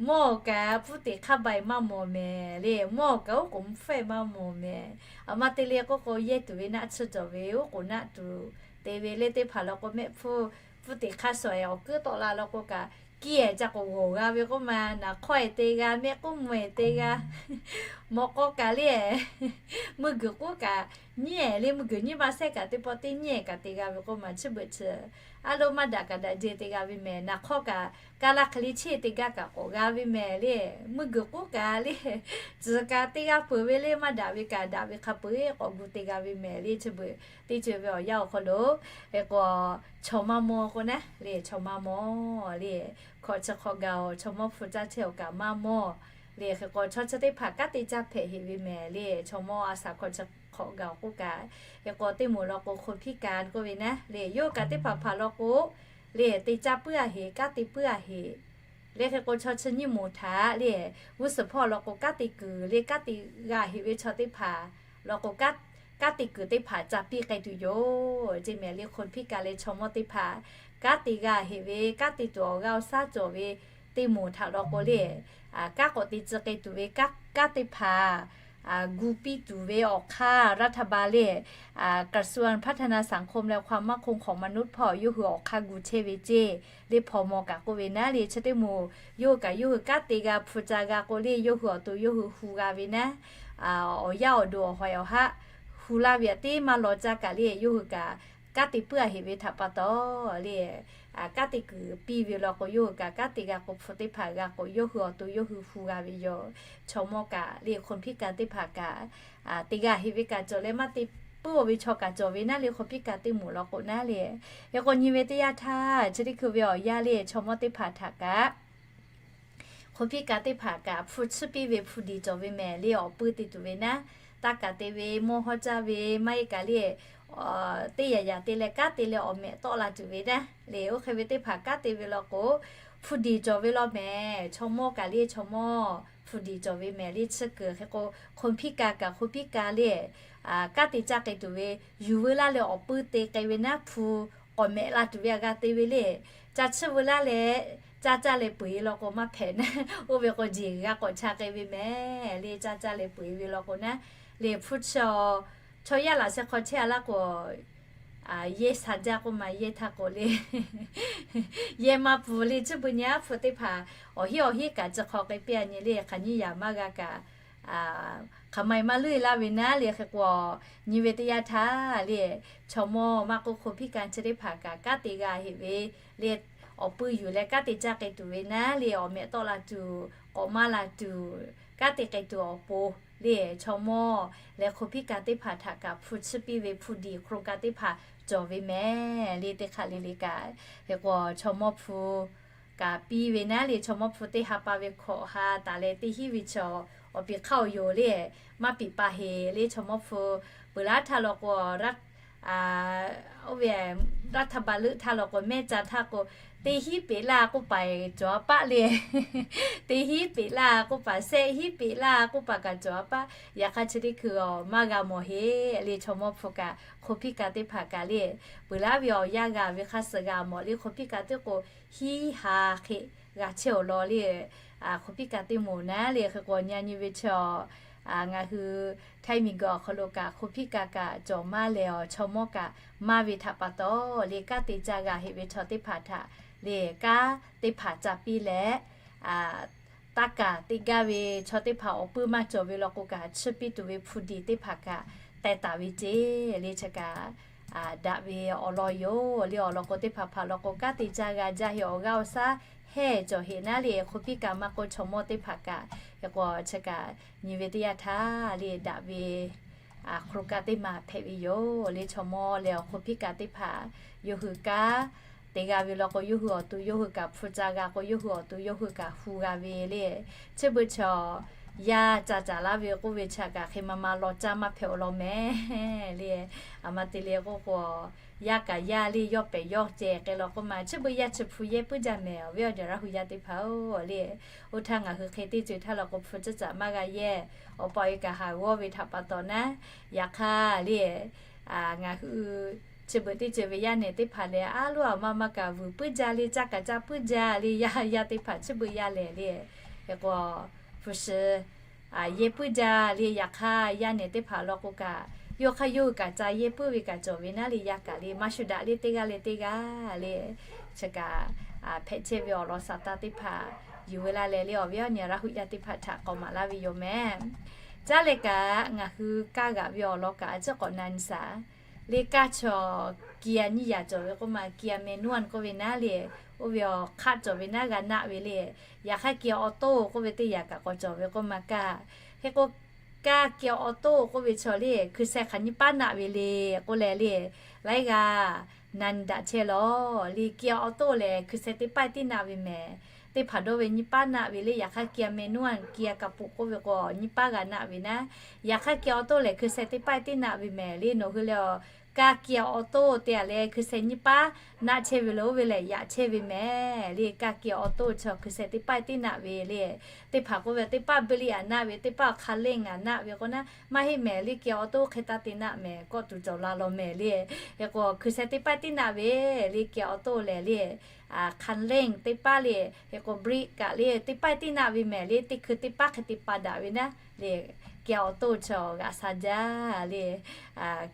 mawˇ kaꞈ pfuhˇ teꞈ hk'aˇ ba-e maˇ mawˬ mehˍ le, mawˇ kaꞈ oˉ k'oˍ mvuhˇ fehˇ maˇ mawˬ mehˍ. A ma te le k'oˆ k'o yehˇ tuˬ ve naˆ tsuhˇ cawˬ ve oˉ k'oˍ naˆ tuˬ te ve le teˇ hpaˍ law k'o mehˆ hpfuhˇ, pfuhˇ teꞈ hk'aˇ shawˍ-e awˬ kuiˉ tawˆ la law k'o kaꞈ, kiˇ-e ca k'oˍ g'awˬ g'a ve k'oˆ ma, naˍ hk'awˇ-e te g'a, mehˆ k'oˆ mvuh-e te g'a, mawꞈ k'aw kaꞈ le, meuˇ g'uiˬ k'oˆ kaꞈ nyiˉ-e le, meuˇ g'uiˬ nyiˉ ma sehˉ kaꞈ teˇ pawˆ teˇ nyiˉ-e kaꞈ te g'a ve k'oˆ ma, chi beuꞈ chi a lo maˇ daꞈ kaꞈ daꞈ jehˇ te g'a ve mehˍ. Naˍ hk'awˇ kaꞈ kaˇ laˇ hk'e le cheˇ te gaˇ kaꞈ k'awꞈ g'a ve mehˍ le, meuˇ g'uiˬ k'oˆ kaꞈ le, tzuhˬ kaꞈ teˇ g'aˇ peuˬ ve le, maˇ daꞈ ve kaꞈ daꞈ ve hk'a peu-eˬ k'awꞈ gu te g'a ve mehˍ le. Chi beuꞈ teˇ ceuˬ ve awˬ yanˇ awˬ hk'aw lo, hk'e k'o, chaw maˇ mawˇ k'o naˉ le, chaw maˇ mawˇ le, hkawꞈ chi hk'awꞈ gaˬ-oˬ, chaw mawˇ hpu caˇ chehˇ-oˬ kaꞈ maˇ mawˇ le. Hk'e k'o chaw chi teˇ hpaˍ kanˉ te caˇ hpehꞈ heˆ ve mehˍ le, chaw mawˇ a shaˍ hkawꞈ chi hk'awꞈ gaˬ-oˬ k'oˆ kaꞈ, hk'e k'o teˇ moˍ law k'o hk'o hpiˇ kaꞈ k'oˆ ve naˉ le, yawˇ kaꞈ teˇ hpaˍ hpaˍ law k'o le, te caˇ puiˉ-a heˆ, kanˉ te puiˉ-a heˆ Le hk'e k'o, chaw chi nyiˇ moˍ htaꞈ le, g'uˇ suhˍ hpawˇ law k'o, kanˉ te kuiˬ le, kanˉ te g'a heꞈ ve chaw teˇ hpaˍ law k'o, kanˉ te kuiˬ teˇ hpaˍ ca piˇ k'ai tuˬ yoˬ. Ceˇ mehˍ le, คนพิการ leh chaw mawˇ teˇ hpaˍ kanˉ te g'a heꞈ ve, kanˉ te tuˬ awˬ g'aˇ awˬ shaˉ cawˬ ve teˇ moˍ htaꞈ law k'o le, kanˉ k'awꞈ te tcuh k'ai tuˬ ve kanˉ teˇ hpaˍ, gu piˇ tuˬ ve awˬ hk'aˇ รัฐบาล le, กระทรวงพัฒนาสังคมและความมั่นคงของมนุษย์ hpawˇ yawˇ hui awˬ hk'aˇ gu chehˇ ve ceˇ. Le hpaw maw kaꞈ k'oˆ ve naˉ le, chi teˇ moˍ yawˇ hui kaꞈ yawˇ hui kanˉ te g'a hpu ca g'a k'o le, yawˇ hui awˬ to yawˇ hui hu g'a ve naˉ, awˬ yaˇ awˬ duˬ awˬ hawehꞈ awˬ haˆ hu laˇ ve aꞈ teˇ maˇ law caˇ kaꞈ le, yawˇ hui kaꞈ kanˉ te puiˉ a heꞈ ve htaꞈ pa taw le, kanˉ te kuiˬ piˇ ve law k'o, yawˇ hui kaꞈ kanˉ te g'a k'o, hpu teˇ hpaˍ g'a k'o, yawˇ hui awˬ to yawˇ hui hu g'a ve yoˬ. Chaw mawˇ kaꞈ le, คนพิการ teˇ hpaˍ kaꞈ te g'a heꞈ ve kaꞈ cawˬ leh, maˇ te puiˉ a ve chaw kaꞈ cawˬ ve naˉ le, คนพิการ teˇ moˍ law k'o naˉ le. Hk'e k'o, nyi ve teˇ yanˇ htaˇ chi teˇ hkui ve awˬ yaˇ le, chaw mawˇ teˇ hpaˍ htaꞈ kaꞈ คนพิการ teˇ hpaˍ kaꞈ hpu chiˇ piˇ ve hpu diˬ cawˬ ve mehˍ le, awˬ puiˉ te tuˬ ve naˉ, taˇ kaˍ te ve, mawˇ hawˉ caˇ ve, maˇ heˆ kaꞈ le, teˇ yaꞈ yaꞈ te leh kanˉ te leh awˬ mehꞈ tawˆ la tuˬ ve naˉ le. Oˇ hk'e ve teˇ hpaˍ kanˉ te ve law k'o, hpu diˬ cawˬ ve law mehˍ. Chaw mawˇ kaꞈ le, chaw mawˇ hpu diˬ cawˬ ve mehˍ le, chi kuiˬ hk'e k'o, คนพิการ kaꞈ คนพิการ le, kanˉ te caˇ k'ai tuˬ ve, yuˬ veu laˇ leh awˬ puiˉ te k'ai ve naˉ, hpu k'awꞈ mehꞈ la tuˬ ve aꞈ g'a te ve le. Ca chiˇ veu laˇ leh, caˇ caˇ leh peu eˬ law k'o maˇ hpehꞈ naˉ, oˇ ve k'o jeˬ g'a k'awꞈ cha k'ai ve mehˍ le. Caˇ caˇ leh peu eˬ ve law k'o naˉ le, hpu chi chaw yaˇ laꞈ sheh hk'aw chehˇ a laˇ k'o, yehˇ sha jaˇ k'oˆ ma, yehˇ htaˇ k'o le, yehˇ maˇ pfuh le, chi beuꞈ nyi aˉ hpu teˇ hpaˍ awˬ hinˉ awˬ hinˉ kaꞈ chi hk'aw k'ai piˇ a nyi le, hk'aˬ nyiˇ yaꞈ maˇ g'a kaꞈ, hk'aˬ ma e maˇ leuˆ e laˇ ve naˉ le. Hk'e k'o, nyi ve teˇ yanˇ htaˇ le, chaw mawˇ maˇ k'oˆ คนพิการ chi teˇ hpaˍ kaꞈ kanˉ te g'a heꞈ ve le, awˬ puiˉ yuˬ leh kanˉ te caˇ k'ai tuˬ ve naˉ le, awˬ mehꞈ tawˆ la tuˬ, k'awꞈ maˇ la tuˬ, kanˉ te k'ai tuˬ awˬ pon le, chaw mawˇ leh คนพิการ teˇ hpaˍ htaꞈ kaꞈ hpu chiˇ piˇ ve hpu diˬ โครงการ teˇ hpaˍ cawˬ ve mehˍ le, teˇ hk'aˬ le le kaꞈ. Hk'e k'o, chaw mawˇ hpu kaꞈ piˇ ve naˉ le, chaw mawˇ hpu teˇ ha pa ve hkawꞈ ha taˍ leh teˇ hinˉ ve chaw awˬ piˍ hk'aˇ awˬ yoˬ le, maˇ piˍ pa heˍ le. Chaw mawˇ hpu peuˬ laˇ htaˇ law k'o, oˇ ve รัฐบาล leuˆ htaˇ law k'o, mehˇ ca htaˇ k'o, teˇ hinˉ peꞈ laˇ k'oˆ paˍ cawˬ a paˆ le. Teˇ hinˉ peꞈ laˇ k'oˆ paˍ, shehˆ hinˉ peꞈ laˇ k'oˆ paˍ kaꞈ cawˬ a paˆ. Yaꞈ hk'aˇ chi teˇ hkui maˇ g'a mawˬ heˍ le. Chaw mawˇ hpu kaꞈ คนพิการ teˇ hpaˍ kaꞈ le, peuˬ laˇ ve awˬ yanˇ g'a ve hk'a suhˍ g'a mawˬ le. คนพิการ teˇ k'o, hiˉ ha hk'e g'a chehˇ awˬ lawn le, คนพิการ teˇ moˍ naˉ le. Hk'e k'o, nyi nyi ve chaw, ngaˬ hui Htaiˇ miˬguiˬ awˬ hk'aw lo kaꞈ คนพิการ kaꞈ cawˬ maˇ lehˬ awˬ, chaw mawˇ kaꞈ maˇ ve htaꞈ pa taw le, kanˉ te caˇ g'a heꞈ ve chaw teˇ hpaˍ htaꞈ le, kanˉ teˇ hpaˍ ca piˇ leh, taˇ kaˍ teˇ gaˇ ve chaw teˇ hpaˍ awˬ puiˉ maˇ cawˬ ve law k'o kaꞈ, chiˇ piˇ tuˬ ve hpu diˬ teˇ hpaˍ kaꞈ teh taˍ ve ceˇ le. Chi kaꞈ daꞈ ve awˬ lawn yoˬ le. Awˬ lawn k'o, teˇ hpaˍ hpaˍ law k'o, kanˉ te caˇ g'a jaˇ heꞈ awˬ g'aˇ awˬ shaˉ hehˇ cawˬ heꞈ naˉ le, คนพิการ maˇ k'oˆ, chaw mawˇ teˇ hpaˍ kaꞈ. Hk'e k'o, chi kaꞈ nyi ve teˇ yanˇ htaˇ le, daꞈ ve โครงการ teˇ maˬ hpehꞈ ve yoˬ le. Chaw mawˇ leh awˬ คนพิการ teˇ hpaˍ yawˇ hui kanˉ te g'a ve law k'o, yawˇ hui awˬ to yawˇ hui kaꞈ hpu ca g'a k'o, yawˇ hui awˬ to yawˇ hui kaꞈ hu g'a ve le. Chi beuꞈ chaw yaˇ ca caˍ laˇ ve k'oˆ ve chi kaꞈ hk'e ma ma law caˇ maˇ hpehꞈ awˬ lawn mehˍ le. Aˬ ma te le k'oˆ k'o, yaˇ kaꞈ yaˇ le, yawˇ pehˍ yawˇ ceh k'ai law k'oˆ ma, chi beuꞈ yaˇ chi hpu yehˇ puiˉ jaˇ mehˍ awˬ viˉ awˬ nyi Laˇ hu yaˇ teˇ hpaˍ-oˬ le. Oˇ htaˇ ngaˬ hui hk'e teˇ ceuˬ htaˇ law k'o, hpu caˇ caˍ maˇ g'a yehˇ, awˬ pa awˬ e kaꞈ haˍ g'awˇ ve htaꞈ pa taw naˉ, yaꞈ hk'aˇ le, ngaˬ hui chi beuꞈ teˇ ceuˬ ve yaˇ nehˬ teˇ hpaˍ lehˬ, aˉ loˉ aˬ ma ma kaꞈ vuiˬ puiˉ jaˇ le, caˇ kaꞈ caˇ puiˉ jaˇ le, yaˇ yaˇ teˇ hpaˍ chi beuꞈ yaˇ lehˬ le. Hk'e k'o, hpu shi yehˇ puiˉ jaˇ le. Yaꞈ hk'aˇ yaˇ nehˬ teˇ hpaˍ law k'o kaꞈ, yawˇ hk'aˇ yawˇ hui kaꞈ ca yehˇ puiˉ ve kaꞈ cawˬ ve naˉ le, yaˇ kaꞈ le maˇ shu daꞈ le, teˇ g'aˇ leh teˇ g'aˇ le. Chi kaꞈ hpehꞈ chehˇ ve awˬ lawn saˍ taˇ teˇ hpaˍ yuˬ ve laˇ leh le, awˬ viˉ awˬ nyi Laˇ hu yaˇ teˇ hpaˍ htaꞈ k'awꞈ maˍ laˇ ve yoˬ mehˍ. Caˇ leh kaꞈ ngaˬ hui kaˇ g'aꞈ ve awˬ lawn kaꞈ a ciˉ k'awꞈ na nyi shaˍ le. Kaˇ chaw kia nyiˇ yaꞈ cawˬ ve k'oˆ ma, kia meh nuˇ anˇ k'oˆ ve naˉ le, oˇ ve awˬ hk'aˆ cawˬ ve naˉ g'a naˆ ve le. Yaꞈ hk'aˇ kia awˬ toˇ k'oˆ ve teˇ yaꞈ kaꞈ k'awꞈ cawˬ ve k'oˆ ma kaˇ. Hk'e k'o, kaˇ kia awˬ toˇ k'oˆ ve chaw le, hkui sheh hk'aˬ nyiˇ paˉ naˆ ve le k'oˆ leh le, laiˉ g'aˇ na nyi daꞈ chehˇ lawˬ le. Kia awˬ toˇ lehˬ hkui sheh teˇ paˉ tiˉ naˆ ve mehˍ. Teˇ hpaˍ dawˇ ve nyiˇ paˉ naˆ ve le. Yaꞈ hk'aˇ kia meh nuˇ anˇ kia ka poꞈ k'oˆ ve k'o, nyiˇ paˉ g'a naˆ ve naˉ. Yaꞈ hk'aˇ kia awˬ toˇ lehˬ hkui sheh teˇ paˉ tiˉ naˆ ve mehˍ le. Nawˬ hui lehˬ awˬ Ka kia awˬ to te a leh hkui sheh nyiˇ paˉ naˆ chehˇ ve lo oˇ ve lehˬ yaꞈ chehˇ ve mehˍ le. Ka kia awˬ to chaw hkui sheh teˇ paˉ teˇ naˆ ve le. Teˇ hpaˍ k'oˆ ve teˇ paˉ beuꞈ liˇ a naˆ ve, teˇ paˉ hk'a leˇ a naˆ ve k'o naˉ maˇ heˆ mehˍ le. Kia awˬ to hk'e taˇ te naˆ mehˍ, kawˆ tuˬ cawˬ la law mehˍ le. Hk'e k'o hkui sheh teˇ paˉ teˇ naˆ ve le. Kia awˬ to lehˬ le, hk'a leˇ teˇ paˉ le. Hk'e k'o beuꞈ kaꞈ le teˇ paˉ teˇ naˆ ve mehˍ le. Teˇ hkui teˇ paˉ hk'e te pa daꞈ ve naˉ le. Kia awˬ to chaw g'aꞈ sha jaˇ le.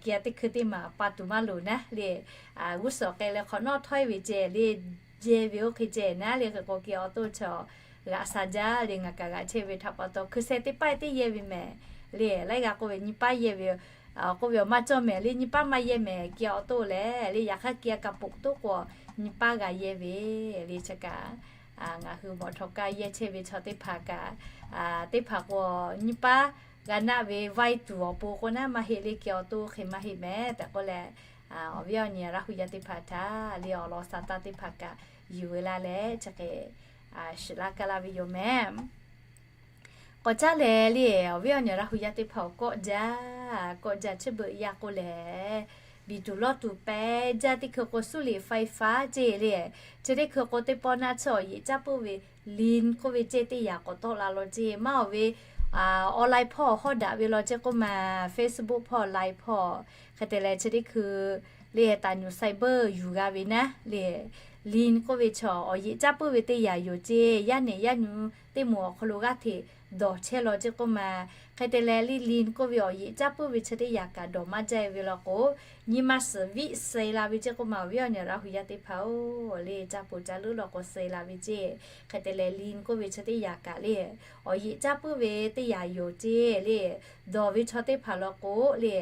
Kia teˇ hkui teˇ maˬ pa tuˬ maˇ loˍ naˉ le. G'uˇ suhˍ k'ai leh hk'awꞈ nawˉ htawˇ e ve ceh le, jehˇ ve oˇ hk'e ceh naˉ le. Hk'e k'o kia awˬ to chaw g'aꞈ sha jaˇ le. Ngaˬ kaꞈ g'aꞈ chehˇ ve htaꞈ pa taw hkui sheh teˇ paˉ teˇ yehˇ ve mehˍ le. Laiˉ g'aˇ k'oˆ ve nyiˇ paˉ yehˇ ve k'oˆ ve awˬ maˇ cawˇ mehˍ le. Nyiˇ paˉ maˇ yehˇ mehˍ kia awˬ to lehˬ le. Yaꞈ hk'aˇ kia ka poꞈ toˉ k'o nyiˇ paˉ g'a yehˇ ve le. Chi kaꞈ ngaˬ hui mawꞈ htawꞈ kaˇ yehˇ chehˇ ve chaw teˇ hpaˍ kaꞈ, teˇ hpaˍ k'o nyiˇ paˉ g'a naˆ ve vaiˇ tuˬ awˬ pon k'o naˉ maˇ heˆ le. Kia awˬ to hk'e maˇ heˆ mehˍ tehꞈ k'oˆ leh, awˬ viˉ awˬ nyi Laˇ hu yaˇ teˇ hpaˍ htaꞈ le awˬ lawn sa taˇ teˇ hpaˍ kaꞈ yuˬ ve laˇ leh chi hk'e shiˍ laˇ kaˇ laˇ ve yoˬ mehˍ. K'awꞈ caˉ leh le, awˬ viˉ awˬ nyi Laˇ hu yaˇ teˇ hpaˍ awˬ kawˆ jaˇ, kawˆ jaˇ chi beuꞈ yaˇ k'o lehˬ, biˬ tuˬ lawˇ tuˬ pehˍ jaˇ. Teˇ hkui k'o suˉ liꞈ faiˇ faˉ ceˇ le. Chi teˇ hkui k'o teˇ pawˆ naˆ tsuhˇ awˬ yeꞈ caˉ puiˉ ve LinkedIn k'oˆ ve ceˇ teˇ yaꞈ k'awꞈ tawˆ la law ceˇ. Maˇ awˬ ve online hpawˇ hawˉ daꞈ ve law ceˇ k'oˆ ma, Facebook hpawˇ, LINE hpawˇ, hk'e te leh chi teˇ hkui le taˍ nyuˬ cyber yuˬ g'a ve naˉ le. LinkedIn k'oˆ ve chaw awˬ yeꞈ caˉ puiˉ ve teˇ yaꞈ yoˬ ceˇ. Yaˇ nehˬ yaˇ nyu teˇ moˍ awˬ hk'aw lo g'aˇ hteꞈ dawˬ chehˇ law ceˇ k'oˆ ma. Hk'e te leh le LinkedIn k'oˆ ve awˬ yeꞈ caˉ puiˉ ve chi teˇ yaꞈ kaꞈ dawˬ maˇ jaˇ ve law k'o, nyi ma suhˍ viˆ suh e la ve ceˇ k'oˆ ma. Awˬ viˉ awˬ nyi Laˇ hu yaˇ teˇ hpaˍ-oˬ, le caˇ poˬ caˇ leuˉ law k'o suh e la ve ceˇ. Hk'e te leh LinkedIn k'oˆ ve chi teˇ yaꞈ kaꞈ le awˬ yeꞈ caˉ puiˉ ve teˇ yaꞈ yoˬ ceˇ le. Dawˬ ve chaw teˇ hpaˍ law k'o le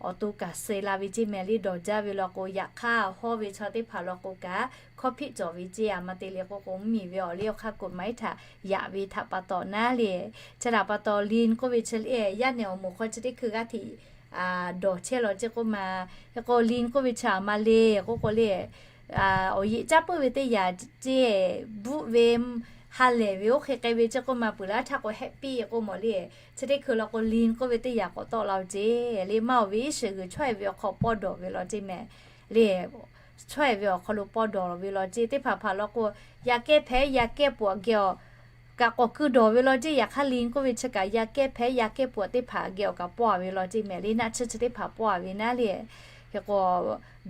awˬ to kaꞈ suh e la ve ceˇ mehˍ le. Dawˬ jaˇ ve law k'o yaꞈ hk'aˇ hawˇ ve chaw teˇ hpaˍ law k'o kaꞈ hkawˇ hpiˆ cawˬ ve ceˇ. A ma te le k'oˆ k'o mvuhˇmiˬ ve awˬ liˇ awˬ hk'aˇ กฎหมาย htaꞈ yaꞈ ve htaꞈ pa taw naˉ le. Chi htaꞈ pa taw LinkedIn k'oˆ ve chi le yaˇ nehˬ awˬ moˍ hk'aw chi teˇ hkui g'aˇ hteꞈ dawˬ chehˇ law ceˇ k'oˆ ma. Hk'e k'o LinkedIn k'oˆ ve chi a ma le k'oˆ k'o le awˬ yeꞈ caˉ puiˉ ve teˇ yaꞈ ceˇ, bvuhˆ ve ha lehˬ ve oˇ hk'e k'ai ve ceˇ k'oˆ ma. Peuˬ laˇ htaˇ k'o happy k'oˆ mawˬ le. Chi teˇ hkui law k'o LinkedIn k'oˆ ve teˇ yaꞈ k'awꞈ tawˆ la-o ceˇ le. Maˇ awˬ ve iˉ shiˍ g'uiˬ chaweh ve awˬ hk'aw pawˇ dawˬ ve law ceˇ mehˍ le. Chaweh ve awˬ hk'aw lo pawˇ dawˬ ve law ceˇ. Teˇ hpaˍ hpaˍ law k'o yaꞈ kehˉ hpehꞈ yaꞈ kehˉ peuˬ aꞈ geh awˬ kaꞈ k'awꞈ keu dawˬ ve law ceˇ. Yaꞈ hk'aˇ LinkedIn k'oˆ ve chi kaꞈ yaꞈ kehˉ hpehꞈ yaꞈ kehˉ peuˬ aꞈ teˇ hpaˍ geh awˬ kaꞈ pawˇ a ve law ceˇ mehˍ le. Naˆ tsuhˇ chi teˇ hpaˍ pawˇ a ve naˉ le. Hk'e k'o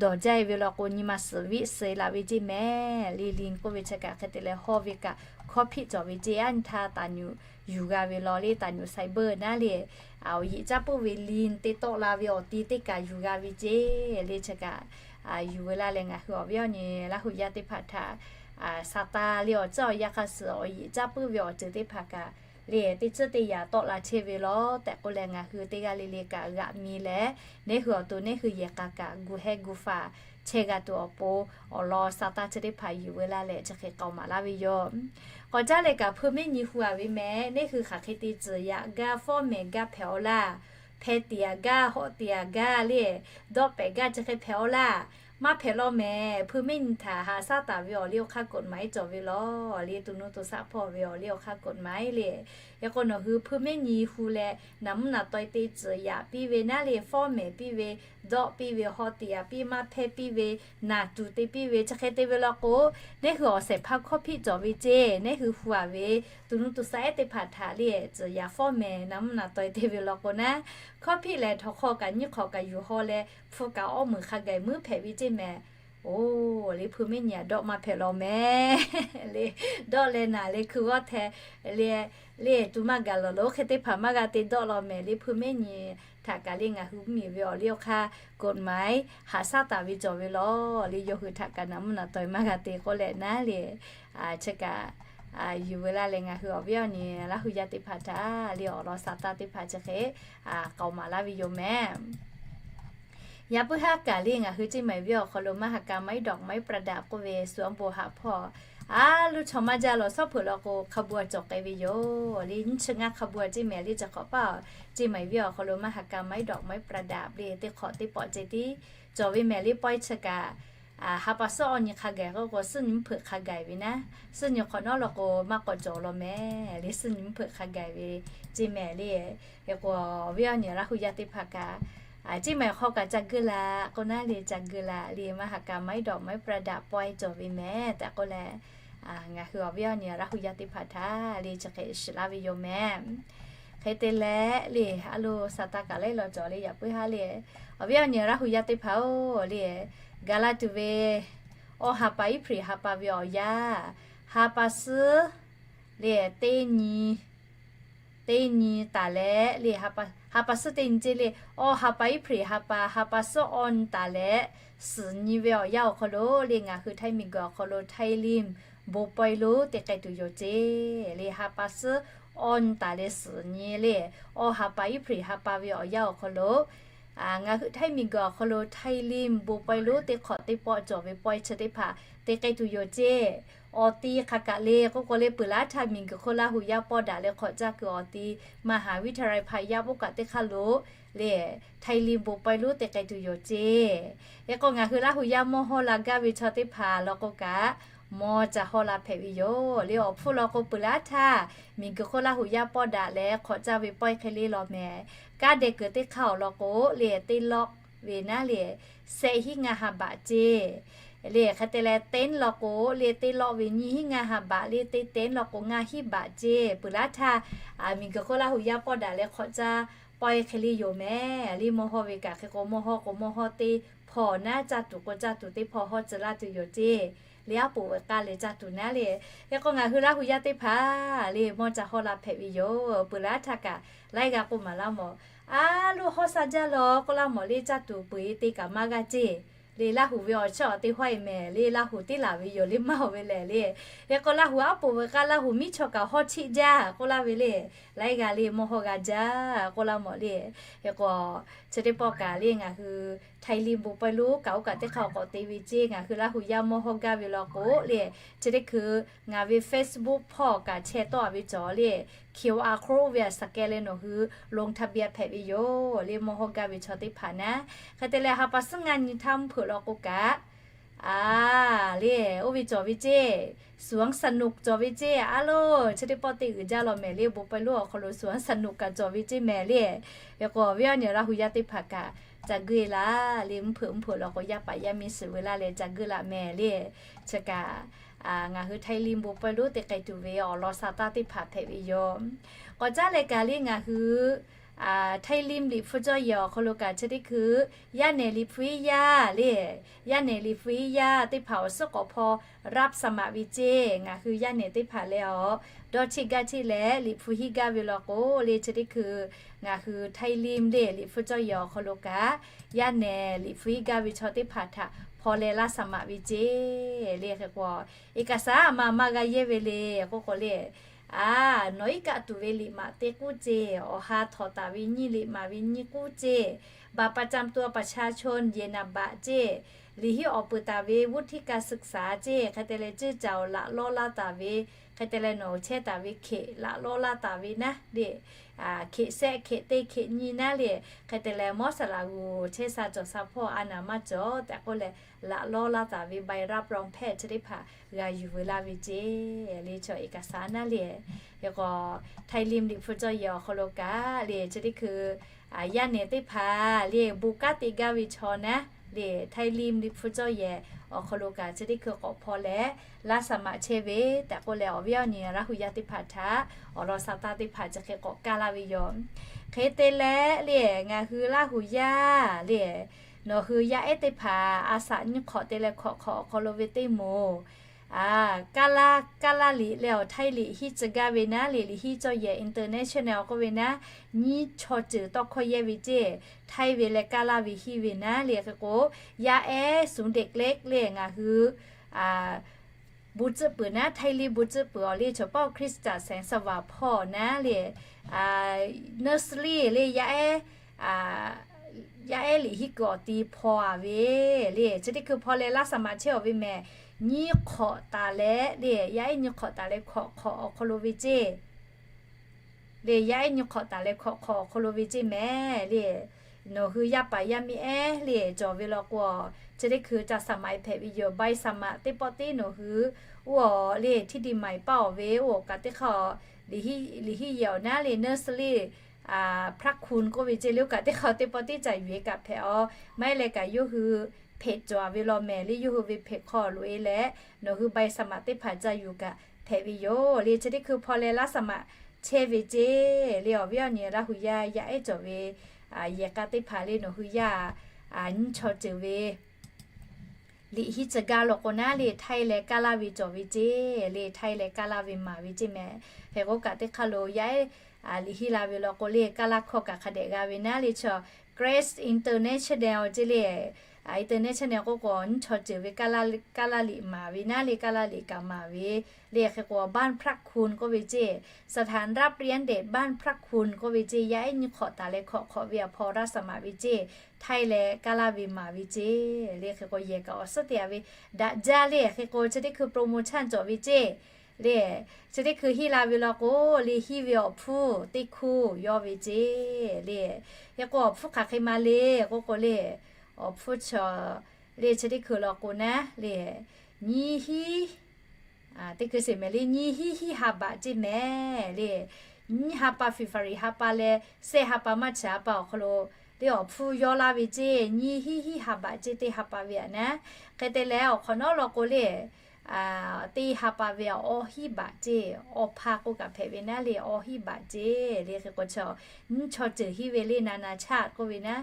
dawˬ jaˇ e ve law k'o nyi ma suhˍ viˆ suh e la ve ceˇ mehˍ le. LinkedIn k'oˆ ve chi kaꞈ hk'e te leh hawˇ ve kaꞈ hkawˇ hpiˆ cawˬ ve ceˇ. A nyi htaˇ taˍ nyuˬ yuˬ g'a ve law le. Taˍ nyuˬ cyber naˉ le awˬ yeꞈ caˉ puiˉ ve LinkedIn te tawˆ la ve awˬ ti teˇ kaꞈ yuˬ g'a ve ceˇ le. Chi kaꞈ yuˬ ve laˇ leh ngaˬ hui awˬ viˉ awˬ nyi Laˇ hu yaˇ teˇ hpaˍ htaꞈ sa taˇ le awˬ ceuˬ awˬ yanˇ hk'aˇ suh awˬ yeꞈ caˉ puiˉ ve awˬ ceuˬ teˇ hpaˍ kaꞈ le teˇ ceuˬ teˇ yaꞈ tawˆ la chehˇ ve law tehꞈ k'oˆ leh ngaˬ hui teˇ g'aˇ le le kaꞈ g'aꞈ mi leh neˇ hui awˬ to neˇ hui yehˬ k'a kaꞈ gu heh gu faˍ chehˇ g'a tuˬ awˬ pon awˬ lawn sa taˇ chi teˇ hpaˍ yuˬ ve laˇ leh chi hk'e k'aoˍ maˍ laˇ ve yoˬ. K'awꞈ caˉ leh kaꞈ hpu mehˉ nyi hu a ve mehˍ. Neˇ hui hk'aˬ hk'e te tcuhˬ yaꞈ gaˇ fawˉ mehˍ gaˇ hpehꞈ-aw laˇ. Hpeh tiꞈ yaꞈ gaˇ hawˆ tiꞈ yaꞈ gaˇ le dawˆ pehꞈ gaˇ chi hk'e hpehꞈ-aw laˇ. Maˇ hpehꞈ law mehˍ. Hpu mehˉ nyi htaꞈ haꞈ shaˉ taˍ ve awˬ liˇ awˬ hk'aˇ กฎหมาย cawˬ ve law le. To nuˇ to shaˆ hpawˇ ve awˬ liˇ awˬ hk'aˇ กฎหมาย le. Hk'e k'o nawˬ hui hpu mehˉ nyi hu leh naˍ mvuhˇ naˍ taw e te tcuhˬ yaꞈ piˇ ve naˉ le fawˉ mehˍ piˇ ve dawˆ piˇ ve hawˆ tiꞈ yaꞈ piˇ maˇ hpehˇ piˇ ve naˍ tuˬ te piˇ ve chi hk'e te ve law k'o neˇ hui awˬ shehˍ hpaˇ hkawˇ hpiˆ cawˬ ve ceˇ. Neˇ hui hu a ve to nuˇ to shaˆ ehˉ teˇ hpaˍ htaꞈ le tcuhˬ yaꞈ fawˉ mehˍ naˍ mvuhˇ naˍ taw e te ve law k'o naˉ hkawˇ hpiˆ lehˬ htawnˍ hk'aw kaꞈ nyiˇ hk'awꞈ kaꞈ yuˬ haw leh hpu kaꞈ awˉ meunˍ hk'a gaˬ muiˉ hpehꞈ ve ceˇ mehˍ. Oˬ le hpu mehˉ nyi a dawˆ maˇ hpehꞈ law mehˍ le. Dawˆ leh naˍ le hkui g'awˇ hteh le le tu maˇ gaˬ lawˬ lo hk'e teˇ hpaˍ maˇ g'a te dawˆ law mehˍ le. Hpu mehˉ nyi htaꞈ kaꞈ le ngaˬ hui mvuhˇmiˬ ve awˬ liˇ awˬ hk'aˇ กฎหมาย haꞈ shaˉ taˍ ve cawˬ ve law le. Yawˇ hui htaꞈ kaꞈ naˍ mvuhˇ naˍ taw e maˇ g'a te k'oˆ leh naˉ le chi kaꞈ yuˬ ve laˇ leh ngaˬ hui awˬ viˉ awˬ nyi Laˇ hu yaˇ teˇ hpaˍ htaꞈ le awˬ lawn sa taˇ teˇ hpaˍ chi hk'e k'aoˍ maˍ laˇ ve yoˬ mehˍ. Yaꞈ puiˉ haˉ kaꞈ le ngaˬ hui ceˇ maiˍ viˉ awˬ hk'aw lo มหกรรมไม้ดอกไม้ประดับ k'oˆ ve suhˍ awˬ bon haꞈ hpawˇ a loˇ chaw maˇ jaˇ lawˬ. Shawˉ hpeuꞈ law k'o hk'a bu a cawˬ k'ai ve yoˬ le. Nyiˇ chi ngaˇ hk'a bu a ceˇ mehˍ le. Chi hk'awꞈ paˇ ceˇ maiˍ viˉ awˬ hk'aw lo มหกรรมไม้ดอกไม้ประดับ le teˇ hk'awꞈ teˇ pawˆ ceh tiˉ cawˬ ve mehˍ le. Pawehˇ chi kaꞈ ha pa suhˉ awˬ nyi hk'a gaˬ k'oˆ k'o suhˉ nyi mvuhˇ hpeuꞈ hk'a gaˬ ve naˉ. Suhˉ nyi hk'awꞈ nawˉ law k'o maˇ k'awꞈ cawˬ law mehˍ le. Suhˉ nyi mvuhˇ hpeuꞈ hk'a gaˬ ve ceˇ mehˍ le. Hk'e k'o viˉ awˬ nyi Laˇ hu yaˇ teˇ hpaˍ kaꞈ Ceˇ maˬ hk'aw kaꞈ ca geuˆ laꞈ k'o naˉ le, ca geuˆ laꞈ le, maˇ ha kaꞈ ไม้ดอกไม้ประดับ pawehˇ cawˬ ve mehˍ tehꞈ k'oˆ leh, ngaˬ hui awˬ viˉ awˬ nyi Laˇ hu yaˇ teˇ hpaˍ htaꞈ le chi hk'e shiˍ laˇ ve yoˬ mehˍ. Hk'e te leh le, a lo sa taˇ kaꞈ laiˉ law cawˬ le, yaꞈ puiˉ haˉ le, awˬ viˉ awˬ nyi Laˇ hu yaˇ teˇ hpaˍ-oˬ le, gaˬ la tuˬ ve awˬ ha pa Iˉhpriˍ ha pa ve awˬ yanˇ, ha pa suhˉ le, teˇ nyi teˇ nyi taˍ leh le, ha pa suhˉ teˇ nyi ceˇ le, awˬ ha pa Iˉhpriˍ ha pa, ha pa suhˉ awˇ nyi taˍ leh suhˍ nyi ve awˬ yanˇ awˬ hk'aw lo le, ngaˬ hui Htaiˇ miˬguiˬ awˬ hk'aw lo Htaiˇ limˇ bon pawehˇ lonˉ te k'ai tuˬ yoˬ ceˇ le. Ha pa suhˉ awˇ nyi taˍ leh suhˍ nyi le, awˬ ha pa Iˉhpriˍ ha pa ve awˬ yanˇ awˬ hk'aw lo ngaˬ hui Htaiˇ miˬguiˬ awˬ hk'aw lo Htaiˇ limˇ bon pawehˇ lonˉ teˇ hk'awꞈ teˇ pawˆ cawˬ ve pawehˇ chi teˇ hpaˍ te k'ai tuˬ yoˬ ceˇ. Awˬ ti hk'aˬ kaꞈ le k'oˆ k'o le, peuˬ laˇ htaˇ miˬguiˬ hk'oˆ Laˇ hu yaˇ pawˆ daꞈ leh hk'awꞈ caˇ kuiˬ awˬ ti มหาวิทยาลัย hpaꞈ yaˇ โบ kaꞈ teˇ hk'aˇ lo le, Htaiˇ limˇ bon pawehˇ lonˉ te k'ai tuˬ yoˬ ceˇ. Hk'e k'o ngaˬ hui Laˇ hu yaˇ mawˇ hawˇ la gaˇ ve chaw teˇ hpaˍ law k'o kaꞈ, mawˇ ca hawˇ la hpehꞈ ve yoˬ le. Awˬ hpfuhˇ law k'o peuˬ laˇ htaˇ miˬguiˬ hk'oˆ Laˇ hu yaˇ pawˆ daꞈ leh hk'awꞈ caˇ ve pawehˇ hk'e le law mehˍ. Kaˉ deh kuiˬ teˇ hk'aˇ awˬ law k'o le, teˇ lawˆ ve naˉ le, sehˆ hinˉ ngaˇ ha baꞈ ceˇ le. Hk'e te leh เต็นท์ law k'o le, teˇ lawˆ ve nyiˇ hinˉ ngaˇ ha baꞈ le, teˇ เต็นท์ law k'o ngaˇ hinˉ baꞈ ceˇ. Peuˬ laˇ htaˇ miˬguiˬ hk'oˆ Laˇ hu yaˇ pawˆ daꞈ leh hk'awꞈ caˇ pawehˇ hk'e le yoˬ mehˍ. Liˇ mawˇ hawˇ ve kaꞈ hk'e k'o, mawˇ hawˇ k'o mawˇ hawˇ teˇ hpawˇ naˉ, caˇ tuˬ k'o caˇ tuˬ teˇ hpawˇ hawˇ tcuh laˇ tuˬ yoˬ ceˇ le. Aˉ poꞈ veuꞈ k'aˇ leh caˇ tuˬ naˉ le. Hk'e k'o ngaˬ hui Laˇ hu yaˇ teˇ hpaˍ le, mawˇ ca hawˇ la hpehꞈ ve yoˬ. Peuˬ laˇ htaˇ kaꞈ laiˉ g'a k'oˆ maˍ laˇ mawˬ. A loˇ hawˇ sha jaˇ law k'oˆ laˇ mawˬ le, caˇ tuˬ peuˬ e te kaꞈ maˇ g'aˇ ceˇ le. Laˇ hu ve awˬ chawˇ awˬ te hawˉ e mehˍ le, Laˇ hu teˇ laˬ ve yoˬ le, maˇ oˬ ve lehˬ le. Hk'e k'o Laˇ hu aˉ poꞈ veuꞈ k'aˇ, Laˇ hu miˉ chaw kaꞈ hawˇ cheˆ jaˇ k'oˆ laˇ ve le. Laiˉ g'a le, mawˇ hawˇ g'a jaˇ k'oˆ laˇ mawˬ le. Hk'e k'o chi teˇ pawˆ kaꞈ le, ngaˬ hui Htaiˇ limˇ bon pawehˇ lonˉ kaꞈ oˇ kaꞈ teˇ hk'aˇ awˬ k'awꞈ te ve ceˇ. Ngaˬ hui Laˇ hu yaˇ mawˇ hawˇ gaˇ ve law k'o le, chi teˇ hkui ngaˬ ve Facebook hpawˇ kaꞈ chehˇ tawˆ ve cawˬ le, QR code ve aꞈ สแกน leh nawˬ hui ลงทะเบียน hpehꞈ ve yoˬ le, mawˇ hawˇ gaˇ ve chaw teˇ hpaˍ naˉ. Hk'e te leh ha pa suhˉ ngaˇ nyi htaˇ mvuhˇ hpeuꞈ law k'o kaꞈ, a le, oˇ ve cawˬ ve ceˇ, สวนสนุก cawˬ ve ceˇ. A loˇ chi teˇ pawˆ teˇ g'uiˬ jaˇ law mehˍ le, bon pawehˇ lonˉ awˬ hk'aw lo สวนสนุก kaꞈ cawˬ ve ceˇ mehˍ le. Hk'e k'o awˬ viˉ awˬ nyi Laˇ hu yaˇ teˇ hpaˍ kaꞈ ca geuˆ e laˇ le, mvuhˇ hpeuꞈ mvuhˇ hpeuꞈ law k'o yaˇ paˍ yaˇ miˇ suhˍ veu laˇ leh ca geuˆ laꞈ mehˍ le. Chi kaꞈ ngaˬ hui Htaiˇ limˇ bon pawehˇ lonˉ te k'ai tuˬ ve awˬ lawn sa taˇ teˇ hpaˍ hpehꞈ ve yoˬ. K'awꞈ caˉ leh kaꞈ le ngaˬ hui Htaiˇ limˇ Liꞈ hpu cawˇ yehˬ awˬ hk'aw lo kaꞈ chi teˇ hkui yaˇ nehˬ Liꞈ hpu iˉ yaˇ le, yaˇ nehˬ Liꞈ hpu iˉ yaˇ teˇ hpaˍ awˬ suhˉ k'awꞈ hpaw รับสมัคร ve ceˇ. Ngaˬ hui yaˇ nehˬ teˇ hpaˍ leh awˬ dawˇ cheˆ gaˇ cheˆ leh Liꞈ hpu hiˆ gaˇ ve law k'o le, chi teˇ hkui ngaˬ hui Htaiˇ limˇ le Liꞈ hpu cawˇ yehˬ awˬ hk'aw lo kaꞈ yaˇ nehˬ Liꞈ hpu hiˆ gaˇ ve chaw teˇ hpaˍ htaꞈ hpaw leh รับสมัคร ve ceˇ le. Hk'e k'o เอกสาร aˬ ma maˇ g'a yehˇ ve le k'oˆ k'o le, a, nawˬ iˉ kaˆ tuˬ ve liꞈ maꞈ te k'uˉ ceˇ, awˬ ha htawꞈ taˍ ve nyiˇ liꞈ maꞈ ve nyiˇ k'uˉ ceˇ, บัตรประจำตัวประชาชน yehˬ นามบัตร ceˇ, liꞈ hiˆ awˬ peuˬ taˍ ve วุฒิการศึกษา ceˇ, hk'e te leh ciˇ caˬ awˬ laꞈ lawˇ laˇ taˍ ve, hk'e te leh nawˬ chehˇ taˍ ve hkeꞈ laꞈ lawˇ laˇ taˍ ve naˉ le, hkeꞈ sehˆ hkeꞈ teˇ hkeꞈ nyi naˉ le, hk'e te leh mawˇ saˍ laꞈ g'uˬ chehˇ sha cawˬ sha hpawˇ a naˍ maˇ cawˬ tehꞈ k'oˆ leh laꞈ lawˇ laˇ taˍ ve ใบรับรองแพทย์ chi teˇ hpaˍ g'a yuˬ veu laˇ ve ceˇ le. Chaw เอกสาร naˉ le, hk'e k'o Htaiˇ limˇ Liꞈ hpu cawˇ yehˬ awˬ hk'aw lo kaꞈ le chi teˇ hkui yaˇ nehˬ teˇ hpaˍ le bon kanˉ te gaˇ ve chaw naˉ le, Htaiˇ limˇ Liꞈ hpu cawˇ yehˬ awˬ hk'aw lo kaꞈ chi teˇ hkui k'awꞈ hpaw leh รับสมัคร chehˇ ve tehꞈ k'oˆ leh awˬ viˉ awˬ nyi Laˇ hu yaˇ teˇ hpaˍ htaꞈ awˬ lawn sa taˇ teˇ hpaˍ chi hk'e k'awꞈ kaˇ laˇ ve yoˬ. Hk'e te leh le ngaˬ hui Laˇ hu yaˇ le, nawˬ hui yaˇ ehˉ teˇ hpaˍ a saꞈ nyiˇ hk'awꞈ te leh hkawꞈ hk'awꞈ awˬ hk'aw lo ve teˇ moˍ kaˇ laˇ, kaˇ laˇ liꞈ leh awˬ Htaiˇ liꞈ hiˆ tcuh gaˇ ve naˉ le, Liꞈ hiˆ cawˇ yehˬ อินเตอร์เนชั่นแนล k'oˆ ve naˉ, nyiˇ chaw ceuˬ tawˇ hkawˇ yehˇ ve ceˇ, Htaiˇ ve leh kaˇ laˇ ve hiˆ ve naˉ le. Hk'e k'o yaˇ ehˉ suhˍ deꞈ leh le ngaˬ hui bon tcuhˆ peuˬ naˉ, Htaiˇ limˇ bon tcuhˆ peuˬ awˬ le chaw paw Hkriꞈ caꞈ แสงสว่าง hpawˇ naˉ le, nursery le yaˇ ehˉ, yaˇ ehˉ liꞈ hiˆ kuiˬ awˬ ti hpaw a ve le, chi teˇ hkui hpaw leh รับสมัคร chehˇ awˬ ve mehˍ. Nyiˇ hk'awꞈ taˍ leh le, yaˇ ehˉ nyiˇ hk'awꞈ taˍ leh hkawꞈ hk'awꞈ awˬ hk'aw lo ve ceˇ le, yaˇ ehˉ nyiˇ hk'awꞈ taˍ leh hkawꞈ hk'awꞈ awˬ hk'aw lo ve ceˇ mehˍ le. Nawˬ hui yaˇ paˍ yaˇ miˇ ehˉ le cawˬ ve law k'o, chi teˇ hkui ca สมัคร hpehꞈ ve yoˬ. ใบสมัคร teˇ pawˆ teˇ nawˬ hui oˇ awˬ le ที่ดินใหม่ paˇ awˬ ve oˇ awˬ kaꞈ teˇ hk'aˇ liꞈ hiˆ yehˬ awˬ naˉ le nursery พระคุณ k'oˆ ve ceˇ le. Oˇ kaꞈ teˇ hk'aˇ teˇ pawˆ teˇ caꞈ yuˬ e kaꞈ hpehꞈ-aw. Maˇ heˆ leh kaꞈ yawˇ hui hpeꞈ cawˬ ve law mehˍ le, yawˇ hui ve hpeꞈ hk'aw loꞈ e leh nawˬ hui ใบสมัคร teˇ hpaˍ ca yuˬ kaꞈ hpehꞈ ve yoˬ le. Chi teˇ hkui hpaw leh laˇ สมัคร chehˇ ve ceˇ le. Awˬ viˉ awˬ nyi Laˇ huˍ yaˇ yaˇ ehˉ cawˬ ve yehˬ k'a teˇ hpaˍ le nawˬ hui yaˇ nyiˇ chaw ceuˬ ve liꞈ hiˉ tcuh gaˇ law k'o naˉ le, htaiˇ leh kaˇ laˇ ve cawˬ ve ceˇ le. Htaiˇ leh kaˇ laˇ ve maˍ ve ceˇ mehˍ. Hk'e k'o kaꞈ teˇ hk'aˇ lo yaˇ ehˉ liꞈ hiˉ la ve law k'o le, kaˇ laˇ hkawˇ kaꞈ hk'a dehꞈ g'a ve naˉ le. Chaw Grace International ceˇ le. International k'oˆ k'o nyiˇ chaw ceuˬ ve kaˇ laˇ liꞈ maˍ ve naˉ le, kaˇ laˇ liꞈ kaꞈ maˍ ve le. Hk'e k'o บ้านพระคุณ k'oˆ ve ceˇ, สถานรับเลี้ยงเด็กบ้านพระคุณ k'oˆ ve ceˇ, yaˇ ehˉ nyiˇ hk'awꞈ taˍ leh hk'awꞈ hk'awꞈ ve awˬ hpaw laˇ สมัคร ve ceˇ, htaiˇ leh kaˇ laˇ ve maˍ ve ceˇ le. Hk'e k'o yehˬ kaꞈ awˬ suhˉ te a ve daꞈ jaˇ le. Hk'e k'o chi teˇ hkui โปรโมชั่น cawˬ ve ceˇ le. Chi teˇ hkui hiˉ la ve law k'o le, hiˉ ve awˬ hpfuhˇ teˇ hkuˇ yawˇ ve ceˇ le. Hk'e k'o awˬ hpfuhˇ hk'aˬ hk'e ma le k'oˆ k'o le, awˬ hpfuhˇ chaw le chi teˇ hkui law k'o naˉ le, nyiˇ hiˉ teˇ hkui sheˍ mehˍ le, nyiˇ hiˉ hiˉ ha baꞈ ceˇ mehˍ le. Nyiˇ ha pa February ha pa leh shehˆ ha pa March ha pa awˬ hk'aw lo le awˬ hpfuhˇ yawˇ laˇ ve ceˇ, nyiˇ hiˉ hiˉ ha baꞈ ceˇ teˇ ha pa ve aꞈ naˉ. Hk'e te leh awˬ hk'awꞈ nawˉ law k'o le, teˇ ha pa ve awˬ hiˉ baꞈ ceˇ, awˬ hpa k'o kaꞈ hpehꞈ ve naˉ le, awˬ hiˉ baꞈ ceˇ le. Hk'e k'o chaw nyiˇ chaw ceuˬ hiˉ ve le, นานาชาติ k'oˆ ve naˉ,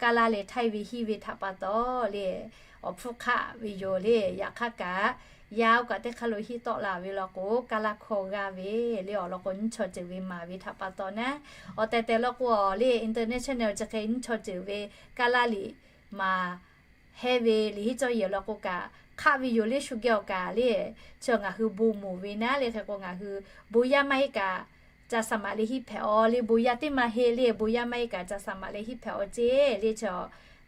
kaˇ laˇ leh htaiˇ ve hiˉ ve htaꞈ pa taw le, awˬ hpfuhˇ hk'aˆ ve yoˬ le. Yaꞈ hk'aˇ kaꞈ yaˇ oˇ kaꞈ teˇ hk'aˇ lo hiˉ tawˆ la ve law k'o, kaˇ laˇ hkawˇ g'aˇ ve le awˬ lawn k'o, nyiˇ chaw ceuˬ ve maˍ ve htaꞈ pa taw naˉ. Awˬ tehˬ tehˬ law k'o le, international chi hk'e nyiˇ chaw ceuˬ ve kaˇ laˇ liꞈ maˍ hehˇ ve liꞈ hiˉ cawˇ yehˬ law k'o kaꞈ hk'aˆ ve yoˬ le. Shu geh awˬ kaꞈ le, chi ngaˬ hui bon moˍ ve naˉ le. Hk'e k'o ngaˬ hui bon yaˇ maˇ heˆ kaꞈ ca สมัคร leh hiˉ hpehꞈ-aw le. Bon yaˇ teˇ maˇ heˆ le, bon yaˇ maˇ heˆ kaꞈ ca สมัคร leh hiˉ hpehꞈ-aw ceˇ le. Chaw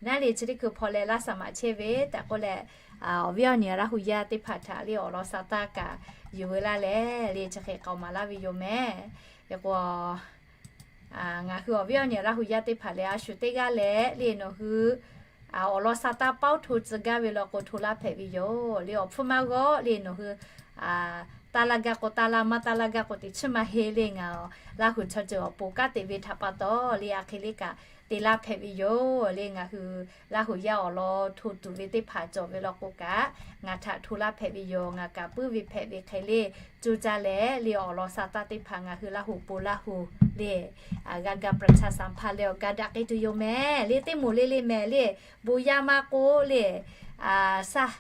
naˉ le chi teˇ hkui hpaw leh laˇ สมัคร chehˇ ve tehꞈ k'oˆ leh, awˬ viˉ awˬ nyi Laˇ huˍ yaˇ teˇ hpaˍ htaꞈ le awˬ lawn sa taˇ kaꞈ yuˬ ve laˇ leh le, chi hk'e k'aoˍ maˍ laˇ ve yoˬ mehˍ. Hk'e k'o ngaˬ hui awˬ viˉ awˬ nyi Laˇ huˍ yaˇ teˇ hpaˍ lehˬ, a shu teˇ g'aˇ leh le nawˬ hui awˬ lawn sa taˇ paoˉ hto tcuh gaˇ ve law k'o hto laˇ hpehꞈ ve yoˬ le. Awˬ hpfuhˇ maˇ g'awˇ le nawˬ hui taˇ laˇ gaˇ k'o taˇ laˇ, maˇ taˇ laˇ gaˇ k'o teꞈ chiˉ maˇ heˆ le. Ngaˬ Laˇ huˍ chaw ceuˬ awˬ pon kanˉ te ve htaꞈ pa taw le, a hk'e le kaꞈ te laˇ hpehꞈ ve yoˬ le. Ngaˬ hui Laˇ huˍ yaˇ awˬ lawn hto tuˬ ve teˇ hpaˍ cawˬ ve law k'o kaꞈ ngaˬ htaꞈ hto laˇ hpehꞈ ve yoˬ. Ngaˬ kaꞈ puiˉ ve hpehꞈ ve hk'e le, co caˇ leh le awˬ lawn sa taˇ teˇ hpaˍ ngaˬ hui Laˇ huˍ pon Laˇ huˍ le g'a ga ประชาสัมพันธ์ leh awˬ ga daꞈ k'ai tuˬ yoˬ mehˍ le. Teˇ moˍ le le mehˍ le, bon yaˇ maˇ k'oˆ le, saˇ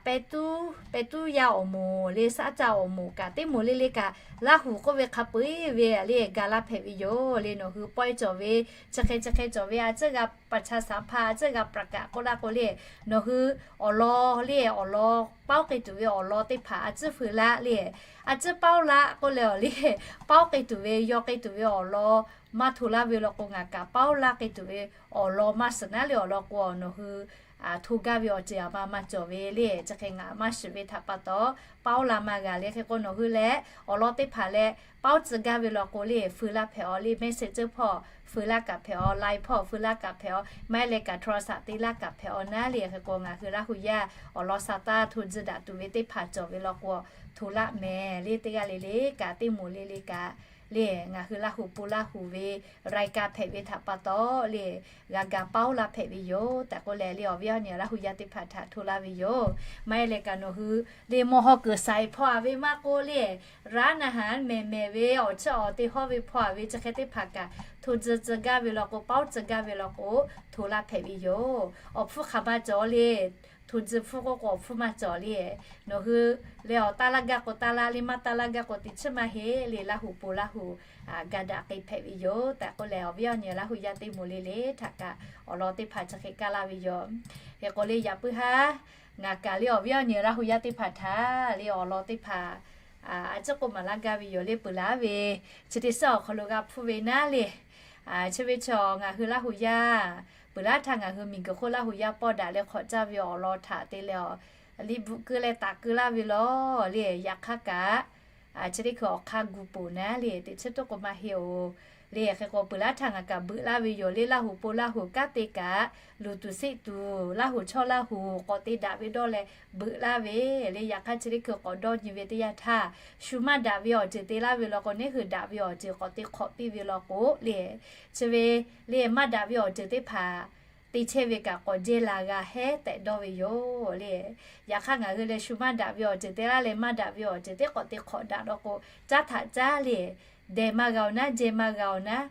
pehˇ tuˉ, pehˇ tuˉ yaˇ awˬ moˍ le, saˉ caˇ awˬ moˍ kaꞈ teˇ moˍ le le kaꞈ Laˇ huˍ k'oˆ ve hk'a peu-eˬ ve le ga laˇ hpehꞈ ve yoˬ le. Nawˬ hui pawehˇ cawˬ ve, chi hk'e chi hk'e cawˬ ve a ciˉ g'a ประชาสัมพันธ์ a ciˉ g'a ประกาศ k'oˆ laˇ k'o le, nawˬ hui awˬ lawn le awˬ lawn paoˉ k'ai tuˬ ve awˬ lawn teˇ hpaˍ a ciˉ feu laˇ le. A ciˉ paoˉ laˇ k'oˆ leh awˬ le, paoˉ k'ai tuˬ ve, yaw k'ai tuˬ ve awˬ lawn maˇ hto laˇ ve law k'o, ngaˬ kaꞈ paoˉ laˇ k'ai tuˬ ve awˬ lawn maˇ shiˍ naˉ le awˬ lawn k'o, nawˬ hui hto gaˇ ve awˬ ceuˬ a ma maˇ cawˬ ve le. Chi hk'e ngaˬ maˇ shiˍ ve htaꞈ pa taw paoˉ la maˇ g'a le. Hk'e k'o nawˬ hui leh awˬ lawn teˇ hpaˍ leh paoˉ tcuh gaˇ ve law k'o le, feu laˇ hpehꞈ-aw le. Message hpawˇ feu laˇ kaꞈ hpehꞈ-aw, line hpawˇ feu laˇ kaꞈ hpehꞈ-aw, maˇ heˆ leh kaꞈ โทรศัพท์ te laˇ kaꞈ hpehꞈ-aw naˉ le. Hk'e k'o ngaˬ hui Laˇ huˍ yaˇ awˬ lawn sa taˇ hto tcuh daꞈ tuˬ ve teˇ hpaˍ cawˬ ve law k'o, hto laˇ mehˍ le. Teˇ g'aˇ le le kaꞈ teˇ moˍ le le kaꞈ le ngaˬ hui Laˇ huˍ pon Laˇ huˍ ve รายการ hpehꞈ ve htaꞈ pa taw le g'a ga paoˉ laˇ hpehꞈ ve yoˬ tehꞈ k'oˆ leh le awˬ viˉ awˬ nyi Laˇ huˍ yaˇ teˇ hpaˍ htaꞈ hto laˇ ve yoˬ. Maˇ heˆ leh kaꞈ nawˬ hui le ม.ฮ.เกษตร hpawˇ a ve maˇ k'oˆ le, ร้านอาหาร mehˍ mehˍ ve awˬ chiˇ awˬ te hawˇ ve hpawˇ a ve chi hk'e teˇ hpaˍ kaꞈ hto tcuh tcuh gaˇ ve law k'o, paoˉ tcuh gaˇ ve law k'o, hto laˇ hpehꞈ ve yoˬ. Awˬ hpfuhˇ hk'aˬ maˇ cawˬ le. Hto tcuh hpfuhˇ k'oˆ k'o awˬ hpfuhˇ maˇ cawˬ le. Nawˬ hui leh awˬ taˇ laˇ gaˇ k'o taˇ laˇ le, maˇ taˇ laˇ gaˇ k'o teꞈ chiˉ maˇ heˆ le. Laˇ huˍ pon Laˇ huˍ ga daꞈ k'ai hpehꞈ ve yoˬ tehꞈ k'oˆ leh awˬ viˉ awˬ nyi Laˇ huˍ yaˇ teˇ moˍ le le htaꞈ kaꞈ awˬ lawn teˇ hpaˍ chi hk'e kaˇ laˇ ve yoˬ. Hk'e k'o le yaꞈ puiˉ haˉ ngaˬ kaꞈ le awˬ viˉ awˬ nyi Laˇ huˍ yaˇ teˇ hpaˍ htaꞈ le awˬ lawn teˇ hpaˍ a ciˉ k'oˆ maˍ laˇ gaˇ ve yoˬ le. Peuˬ laˇ ve chi teˇ suhˉ awˬ hk'aw lo g'a hpfuhˇ ve naˉ le, chi ve chaw ngaˬ hui Laˇ huˍ yaˇ peuˬ laˇ htaˇ ngaˬ hui miˬguiˬ hk'oˆ Laˇ huˍ yaˇ pawˆ daꞈ leh hk'awꞈ caˇ ve awˬ lawn htaꞈ te leh awˬ liꞈ bvuhꞈ keu leh taˍ keu laˇ ve law le. Yaꞈ hk'aˇ kaꞈ chi teˇ hkui awˬ hk'aˇ gu poˬ naˉ le teꞈ chiˉ toˉ k'o maˇ heˆ-oˬ. Le hk'e k'o peuˬ laˇ htaˇ ngaˬ kaꞈ beuꞈ laˇ ve yoˬ le. Laˇ hoꞈ po Laˇ hoꞈ kanˉ te kaꞈ, luˬ tuˬ seˆ tuˬ, Laˇ hoꞈ chawˇ Laˇ hoꞈ k'awꞈ te daꞈ ve dawˇ leh beuꞈ laˇ ve le. Yaꞈ hk'aˇ chi teˇ hkui k'awꞈ dawˇ nyi ve teˇ yanˇ htaˇ, shu maˇ daꞈ ve awˬ ceuˬ te laˇ ve law k'o, neˉ hui daꞈ ve awˬ ceuˬ k'awꞈ te hk'awꞈ piˇ ve law k'o le, chi ve le maˇ daꞈ ve awˬ ceuˬ teˇ hpaˍ te chehˇ ve kaꞈ k'awꞈ jehˇ la g'a hehˉ tehꞈ dawˇ ve yoˬ le. Yaꞈ hk'aˇ ngaˬ hui leh shu maˇ daꞈ ve awˬ ceuˬ te laˇ leh maˇ daꞈ ve awˬ ceuˬ teˇ k'awꞈ te hk'awꞈ daꞈ law k'o, caˉ htaꞈ caˉ le, deh maˇ g'a-oˬ naˉ, jehˇ maˇ g'a-oˬ naˉ,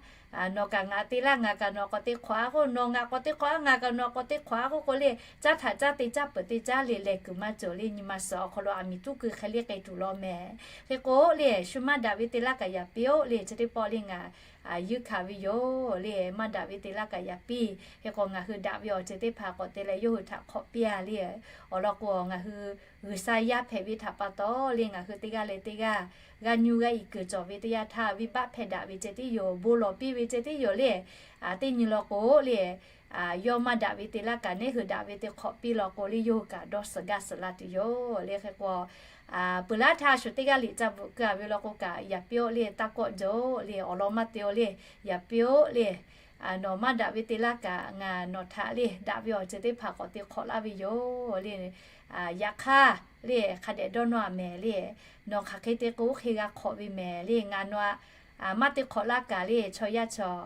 nawˬ kaꞈ ngaˬ te laˇ, ngaˬ kaꞈ nawˬ k'awꞈ te hk'awꞈ-a k'oˆ, nawˬ ngaˬ k'awꞈ te hk'awꞈ-a, ngaˬ kaꞈ nawˬ k'awꞈ te hk'awꞈ-a k'oˆ k'o le, caˉ htaꞈ caˉ te caˉ peuˬ te caˉ le, lehˬ kuiˬ maˇ cawˬ le. Nyi ma suhˍ awˬ hk'aw lo aˬ miˍ tuˉ keu hk'e le k'ai tuˬ law mehˍ. Hk'e k'o le, shu maˇ daꞈ ve te laˇ kaꞈ yaꞈ piˇ-oˆ le. Chi teˇ pawˆ le ngaˬ yuˇ hkanˍ ve yoˬ le. Maˇ daꞈ ve te laˇ kaꞈ yaꞈ piˇ. Hk'e k'o ngaˬ hui daꞈ ve awˬ ceuˬ teˇ hpaˍ k'awꞈ te leh yawˇ hui htaꞈ hk'awꞈ piˇ-a le. Awˬ lawn k'o ngaˬ hui G'uiˬsha yaˇ hpehꞈ ve htaꞈ pa taw le, ngaˬ hui teˇ g'aˇ leh teˇ g'aˇ g'a nyu g'a iˍ kuiˬ cawˬ ve teˇ yanˇ htaˇ, venˇbaˆ hpehˇ daꞈ ve ceh tiˉ yoˬ. Bon lawˬ piˇ ve ceh tiˉ yoˬ le. Teˇ nyi law k'o le, yawˇ maˇ daꞈ ve te laˇ kaꞈ neˉ hui daꞈ ve te hk'awꞈ piˇ law k'o le, yawˇ hui kaꞈ dawˇ suhˍ gaˇ suhˍ la tuˬ yoˬ le. Hk'e k'o peuˬ laˇ htaˇ shu teˇ g'aˇ liꞈ ca bvuhꞈ keu-a ve law k'o kaꞈ yaꞈ piˇ-oˆ le. Taˇ kawˆ jaw-oˆ le. Awˬ lawn maˇ te-o le. Yaꞈ piˇ-oˆ le. Nawˬ maˇ daꞈ ve te laˇ kaꞈ ngaˬ nawˬ htaꞈ le daꞈ ve awˬ ceuˬ teˇ hpaˍ k'awꞈ te hk'awꞈ laˇ ve yoˬ le. Yaꞈ hk'aˇ le hk'a dehꞈ dawˇ nawˇ-a mehˍ le. Nawˬ hk'aˬ hk'e te k'o oˇ hk'e g'a hk'awꞈ ve mehˍ le. Ngaˬ nawˬ maˇ te hk'awꞈ laˇ kaꞈ le, chaw yaˇ chaw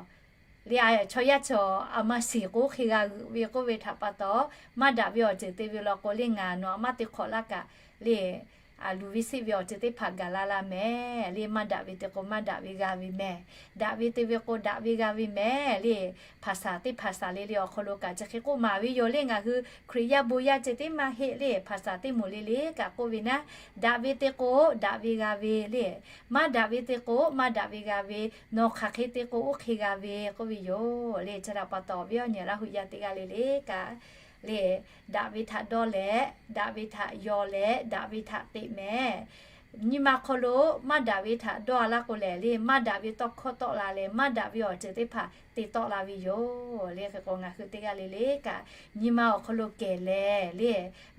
le, chaw yaˇ chaw aˬ ma shiˍ k'o oˇ hk'e g'a g'euꞈ ve k'oˆ ve htaꞈ pa taw, maˇ daꞈ ve awˬ ceuˬ te ve law k'o le, ngaˬ nawˬ maˇ te hk'awꞈ laˇ kaꞈ le, luˬ ve seˆ ve awˬ ceuˬ teˇ hpaˍ gaˬ la la mehˍ le. Maˇ daꞈ ve te k'o maˇ daꞈ ve g'a ve mehˍ. Daꞈ ve te ve k'o daꞈ ve g'a ve mehˍ le. Hpaˍsaˍ teˇ hpaˍsaˍ le le awˬ hk'aw lo kaꞈ chi hk'e k'oˆ maˍ ve yoˬ le. Ngaˬ hui Hkriꞈ yaˇ bon yaˇ ceh tiˉ maˇ heˆ le. Hpaˍsaˍ teˇ moˍ le le kaꞈ k'oˆ ve naˉ, daꞈ ve te k'o daꞈ ve g'a ve le, maˇ daꞈ ve te k'o maˇ daꞈ ve g'a ve, nawˬ hk'aˬ hk'e te k'o oˇ hk'e g'a ve k'oˆ ve yoˬ le. Chi htaꞈ pa taw awˬ viˉ awˬ nyi Laˇ huˍ yaˇ teˇ g'aˇ le le kaꞈ le, daꞈ ve htaꞈ dawˇ leh, daꞈ ve htaꞈ yaw leh, daꞈ ve htaꞈ teꞈ mehˍ. Nyi ma hk'aw lo maˇ daꞈ ve htaꞈ dawˇ-a laˇ k'o lehˬ le, maˇ daꞈ ve tawˇ hkawˇ tawˆ la leh maˇ daꞈ ve awˬ ceuˬ teˇ hpaˍ te tawˆ la ve yoˬ le. Hk'e k'o ngaˬ hui teˇ g'aˇ le le kaꞈ nyi ma awˬ hk'aw lo kehˬ lehˬ le,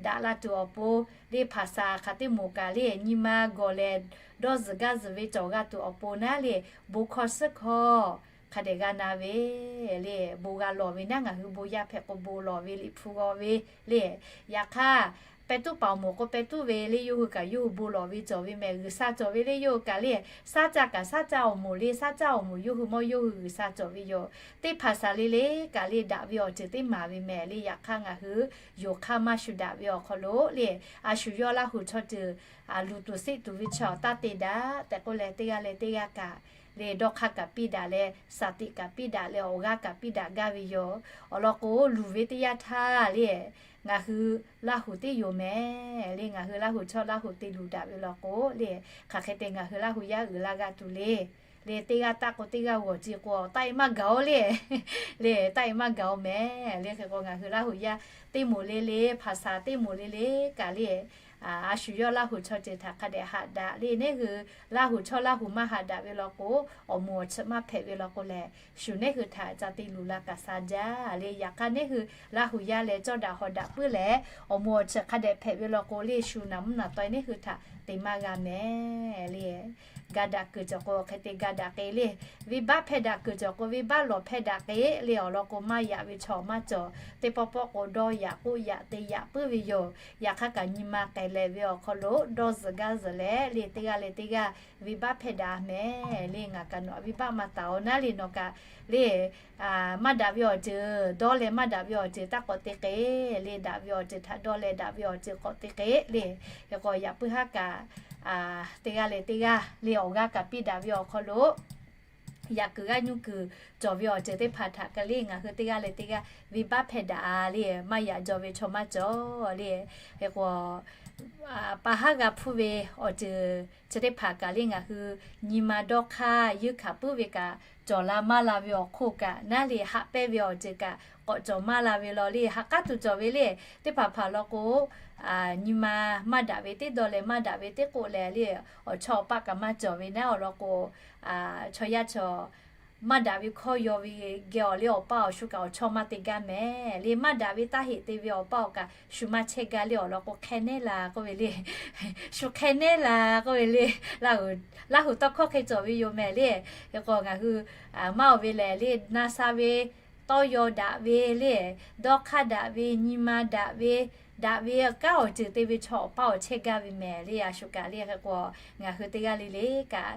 daꞈ la tuˬ awˬ pon le, hpaˍsaˍ hk'aˬ teˇ moˍ kaꞈ le, nyi ma gawˬ lehˬ dawˇ zuhˬ gaˇ zuhˬ ve cawˬ g'a tuˬ awˬ pon naˉ le, bon hkawˇ suhˉ hkawˇ hk'a dehꞈ g'a na ve le, bon g'a lawˬ ve naˉ. Ngaˬ hui bon yaˇ hpehꞈ k'o bon lawˬ ve, liꞈ hpu g'aw ve le. Yaꞈ hk'aˇ pehˇ tuˉ paˍ awˬ moˍ k'o pehˇ tuˉ ve le, yawˇ hui kaꞈ yawˇ hui bon lawˬ ve cawˬ ve mehˍ. G'uiˬsha cawˬ ve le, yawˇ hui kaꞈ le, saˉ caˇ kaꞈ saˉ caˇ awˬ moˍ le, saˉ caˇ awˬ moˍ yawˇ hui mawˇ yawˇ hui G'uiˬsha cawˬ ve yoˬ. Teˇ hpaˍsaˍ le le kaꞈ le, daꞈ ve awˬ ceuˬ teˇ maˍ ve mehˍ le. Yaꞈ hk'aˇ ngaˬ hui yonˍ hk'aˇ maˇ shu daꞈ ve awˬ hk'aw lo le, a shu yawˇ Laˇ huˍ chaw ceuˬ luˬ tuˬ seˆ tuˬ ve chaw taˇ te daꞈ tehꞈ k'oˆ leh, teˇ g'aˇ leh teˇ g'aˇ kaꞈ le dawˇ hk'aˇ kaꞈ piˇ daꞈ leh, shaˍ tiꞈ kaꞈ piˇ daꞈ leh, awˬ g'aˇ kaꞈ piˇ daꞈ gaˇ ve yoˬ. Awˬ lawn k'o luˬ ve teˇ yanˇ htaˇ le, ngaˬ hui Laˇ huˍ teˇ yoˬ mehˍ le. Ngaˬ hui Laˇ huˍ chaw Laˇ huˍ te luˬ daꞈ ve law k'o le, hk'aˬ hk'e te ngaˬ hui Laˇ huˍ yaˇ uiˍ la g'a tuˬ le. Le teˇ g'aˇ taˆ k'o teˇ g'aˇ g'awˬ ce k'o taˆ-e maˇ gaˬ-oˬ le. Le taˆ-e maˇ gaˬ-oˬ mehˍ le. Hk'e k'o ngaˬ hui Laˇ huˍ yaˇ teˇ moˍ le le, hpaˍsaˍ teˇ moˍ le le kaꞈ le, a shu yawˇ Laˇ huˍ chaw ceuˬ htaꞈ hk'a dehꞈ haꞈ daꞈ le. Neˉ hui Laˇ huˍ chaw Laˇ huˍ maˇ haꞈ daꞈ ve law k'o, awˬ moˍ awˬ chiꞈ maˇ hpehꞈ ve law k'o lehˬ, shu neˉ hui htaꞈ ca te luˬ la kaꞈ sha jaˇ le. Yaꞈ hk'aˇ neˉ hui Laˇ huˍ yaˇ leh cawˇ daꞈ hawˍ daꞈ puiˉ leh, awˬ moˍ awˬ chiꞈ hk'a dehꞈ hpehꞈ ve law k'o le, shu naˍ mvuhˇ naˍ taweh neˉ hui htaꞈ te maˇ g'a mehˍ le. Ga daꞈ kuiˬ cawˬ k'o hk'e te ga daꞈ k'e le, venˇbaˆ hpehˇ daꞈ kuiˬ cawˬ k'o venˇbaˆ lawˬ hpehˇ daꞈ k'e le. Awˬ lawn k'o maˇ yaꞈ ve chaw maˇ cawˬ. Teˇ pawˆ pawˆ k'o dawˇ yaꞈ k'oˆ yaꞈ te yaꞈ puiˉ ve yoˬ. Yaꞈ hk'aˇ kaꞈ nyi ma k'ai leh ve awˬ hk'aw lo dawˇ zuhˬ gaˇ zuhˬ leh le, teˇ g'aˇ leh teˇ g'aˇ venˇbaˆ hpehˇ daꞈ mehˍ le. Ngaˬ kaꞈ nawˬ venˇbaˆ maˇ taˍ-oˬ naˉ le, nawˬ kaꞈ le maˇ daꞈ ve awˬ ceuˬ dawˇ leh maˇ daꞈ ve awˬ ceuˬ taˇ k'awꞈ te k'e le, daꞈ ve awˬ ceuˬ htaꞈ dawˇ leh daꞈ ve awˬ ceuˬ k'awꞈ te k'e le. Hk'e k'o yaꞈ puiˉ haˉ kaꞈ teˇ g'aˇ leh teˇ g'aˇ le awˬ g'aˇ kaꞈ piˇ daꞈ ve awˬ hk'aw lo yaꞈ kuiˬ g'aˇ nyuˇ kuiˬ cawˬ ve awˬ ceuˬ teˇ hpaˍ htaꞈ kaꞈ le ngaˬ hui teˇ g'aˇ leh teˇ g'aˇ venˇbaˆ hpehˇ daꞈ le, maˇ yaꞈ jaw ve chaw maˇ cawˬ le. Hk'e k'o pa haˉ g'a hpuˇ ve awˬ ceuˬ chi teˇ hpaˍ kaꞈ le ngaˬ hui nyi ma dawˇ hk'aˇ yeunˇ hkanˍ puiˉ ve kaꞈ cawˬ la maˇ la ve awˬ hk'oˆ kaꞈ naˉ le, haꞈ pehnˇ ve awˬ ceuˬ kaꞈ k'awꞈ cawˬ maˇ la ve law le. Haꞈ k'aˉ tuˬ cawˬ ve le. Teˇ hpaˍ hpaˍ law k'o nyi ma maˇ daꞈ ve teˇ dawˇ leh maˇ daꞈ ve teˇ k'oˆ leh le, awˬ chawˇ awˬ paˆ kaꞈ maˇ cawˬ ve naˉ. Awˬ lawn k'o chaw yaˇ chaw maˇ daꞈ ve hkawˇ yaw ve geh awˬ le awˬ paˇ awˬ shu kaꞈ awˬ chawˇ maˇ te gaˇ mehˍ le. Maˇ daꞈ ve taˇ heꞈ te ve awˬ paˇ awˬ kaꞈ shu maˇ chehˇ gaˇ le awˬ lawn k'o, hk'e neˉ la k'oˆ ve le. Shu hk'e neˉ la k'oˆ ve le. Laˇ huˍ tawˇ hkawˇ hk'e cawˬ ve yoˬ mehˍ le. Hk'e k'o ngaˬ hui maˇ oˬ ve lehˬ le, na sha ve tawˇ yaw daꞈ ve le, dawˇ hk'aˇ daꞈ ve, nyi ma daꞈ ve, daꞈ ve kanˉ awˬ ceuˬ te ve chaw awˬ paˇ awˬ chehˇ gaˇ ve mehˍ le. A shu kaꞈ le hk'e k'o, ngaˬ hui teˇ g'aˇ le le kaꞈ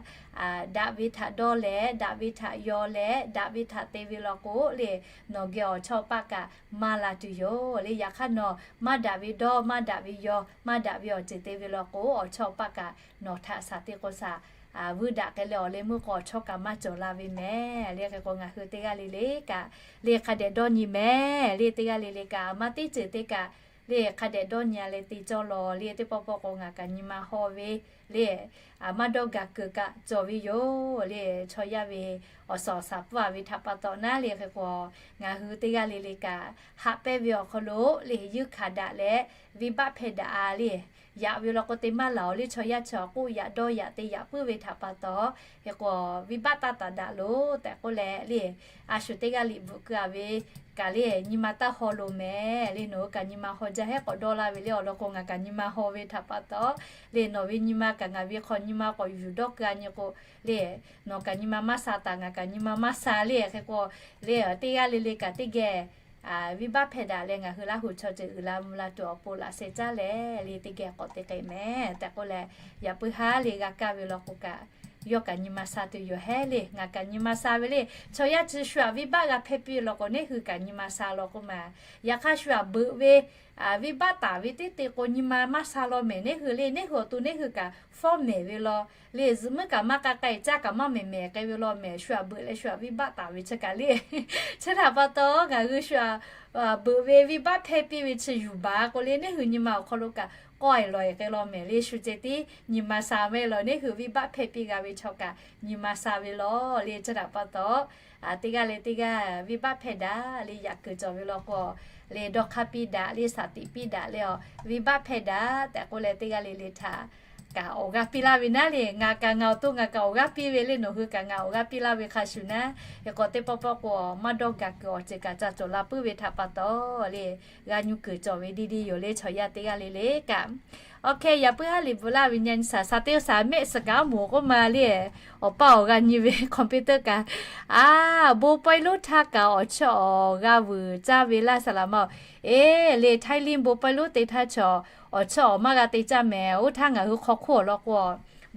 daꞈ ve htaꞈ dawˇ leh, daꞈ ve htaꞈ yaw leh, daꞈ ve htaꞈ te ve law k'o le, nawˬ geh awˬ chawˇ paˆ kaꞈ maˇ la tuˬ yoˬ le. Yaꞈ hk'aˇ nawˬ maˇ daꞈ ve dawˇ, maˇ daꞈ ve yaw, maˇ daꞈ ve awˬ ceuˬ te ve law k'o, awˬ chawˇ paˆ kaꞈ nawˬ htaꞈ shaˍ te k'o shaˍ vuiˇ daꞈ k'ai leh awˬ leh meuˇ k'o awˬ chawˇ kaꞈ maˇ cawˬ la ve mehˍ le. Hk'e k'o ngaˬ hui teˇ g'aˇ le le kaꞈ le hk'a dehꞈ dawˇ nyi mehˍ le. Teˇ g'aˇ le le kaꞈ maˇ teˇ ceuˬ te kaꞈ le hk'a dehꞈ dawˇ nyi leh te cawˇ law le. Teˇ pawˆ pawˆ k'o ngaˬ kaꞈ nyi ma haw ve le, maˇ dawˇ gaˬ kuiˬ kaꞈ cawˬ ve yoˬ le. Chaw yaˇ ve awˬ suhˍ awˬ shaˍ pfuhˇ a ve htaꞈ pa taw naˉ le. Hk'e k'o ngaˬ hui teˇ g'aˇ le le kaꞈ haꞈ pehnˇ ve awˬ hk'aw lo le, yuˇ hkanˍ daꞈ leh venˇbaˆ hpehˇ daꞈ a le. Yaꞈ ve law k'o te maˇ laˬ le. Chaw yaˇ chi awˬ k'oˆ yaꞈ dawˇ yaꞈ te yaꞈ puiˉ ve htaꞈ pa taw, hk'e k'o venˇbaˆ taˇ taˍ daꞈ loˬ tehꞈ k'oˆ leh le, a shu teˇ g'aˇ liꞈ bvuhꞈ keu a ve kaꞈ le, nyi ma taˇ haw loˬ mehˍ le. Nawˬ hui kaꞈ nyi ma haw jaˇ hehˉ k'awꞈ dawˇ laˇ ve le. Awˬ lawn k'o ngaˬ kaꞈ nyi ma haw ve htaꞈ pa taw le, nawˬ ve nyi ma kaꞈ ngaˬ ve hk'aw nyi ma k'awꞈ yuˬ dawˇ keu a nyi k'o le, nawˬ kaꞈ nyi ma maˇ sha taˍ, ngaˬ kaꞈ nyi ma maˇ sha le. Hk'e k'o le, teˇ g'aˇ le le kaꞈ teˇ geh venˇbaˆ hpehˇ daꞈ leh ngaˬ hui Laˇ huˍ chaw ceuˬ uiˍ la mvuh la tuˬ awˬ pon laꞈ sheh caˉ leh le teˇ geh k'awꞈ te k'ai mehˍ tehꞈ k'oˆ leh, yaꞈ puiˉ haˉ le g'a kaˇ ve law k'o kaꞈ yawˇ kaꞈ nyi ma sha tuˬ yoˬ hehˉ le. Ngaˬ kaꞈ nyi ma sha ve le. Chaw yaˇ chi shu aꞈ venˇbaˆ g'a hpehˇ piˇ law k'o, neˇ hui kaꞈ nyi ma sha law k'oˆ ma. Yaꞈ hk'aˇ shu aꞈ beuꞈ ve venˇbaˆ taˍ ve teˇ te k'o nyi ma maˇ sha law mehˍ. Neˇ hui le, neˇ hui awˬ to neˇ hui kaꞈ fawˉ mehˍ ve law le, zuhꞈ muiˉ kaꞈ maˇ k'a k'ai, caˇ kaꞈ maˇ mehˍ mehˍ k'ai ve law mehˍ. Shu aꞈ beuꞈ leh shu aꞈ venˇbaˆ taˍ ve chi kaꞈ le, chi htaꞈ pa taw ngaˬ hui shu aꞈ beuꞈ ve venˇbaˆ hpehˇ piˇ ve chi yuˬ baˬ k'o le, neˇ hui nyi ma awˬ hk'aw lo kaꞈ k'awehˬ lawˬ k'ai law mehˍ le. Shu ceh tiˉ nyi ma sha ve law, neˇ hui venˇbaˆ hpehˇ piˇ g'a ve chaw kaꞈ nyi ma sha ve law le. Chi htaꞈ pa taw teˇ g'aˇ leh teˇ g'aˇ venˇbaˆ hpehˇ daꞈ le. Yaꞈ kuiˬ cawˬ ve law k'o le, dawˇ hk'aˇ piˇ daꞈ le, shaˍ tiꞈ piˇ daꞈ le, awˬ venˇbaˆ hpehˇ daꞈ tehꞈ k'oˆ leh teˇ g'aˇ le le htaꞈ kaꞈ awˬ g'aˇ piˇ laˇ ve naˉ le. Ngaˬ kaꞈ ngaˬ awˬ to ngaˬ kaꞈ awˬ g'aˇ piˇ ve le, nawˬ hui kaꞈ ngaˬ awˬ g'aˇ piˇ laˇ ve hk'a shuˍ naˉ, hk'e k'o teˇ pawˆ pawˆ k'o maˇ dawˇ gaˬ kuiˬ awˬ ceuˬ kaꞈ ca cawˬ la puiˉ ve htaꞈ pa taw le, g'a nyi kuiˬ cawˬ ve deˇ deˇ yoˬ le. Chaw yaˇ teˇ g'aˇ le le kaꞈ awˬ hk'e yaꞈ puiˉ haˉ liꞈ bvuhꞈ laˇ ve nyi shaˍ, shaˍ teˇ shaˍ mehˆ suhˍ kaꞈ aˉ moˍ k'oˆ ma le. Awˬ paˇ awˬ g'a nyi ve computer kaꞈ, a, bon pawehˇ lonˉ htaˇ kaꞈ awˬ chawˇ awˬ g'a vuiˬ caˇ ve laˇ saˍ laˍ ma-oˬ. Eˬ le, Htaiˇ liˇ bon pawehˇ lonˉ te htaˇ chaw awˬ chawˇ awˬ maˇ g'a te caˇ mehˍ. Oˇ htaˇ ngaˬ hui hk'aw hk'oˆ awˬ lawn k'o,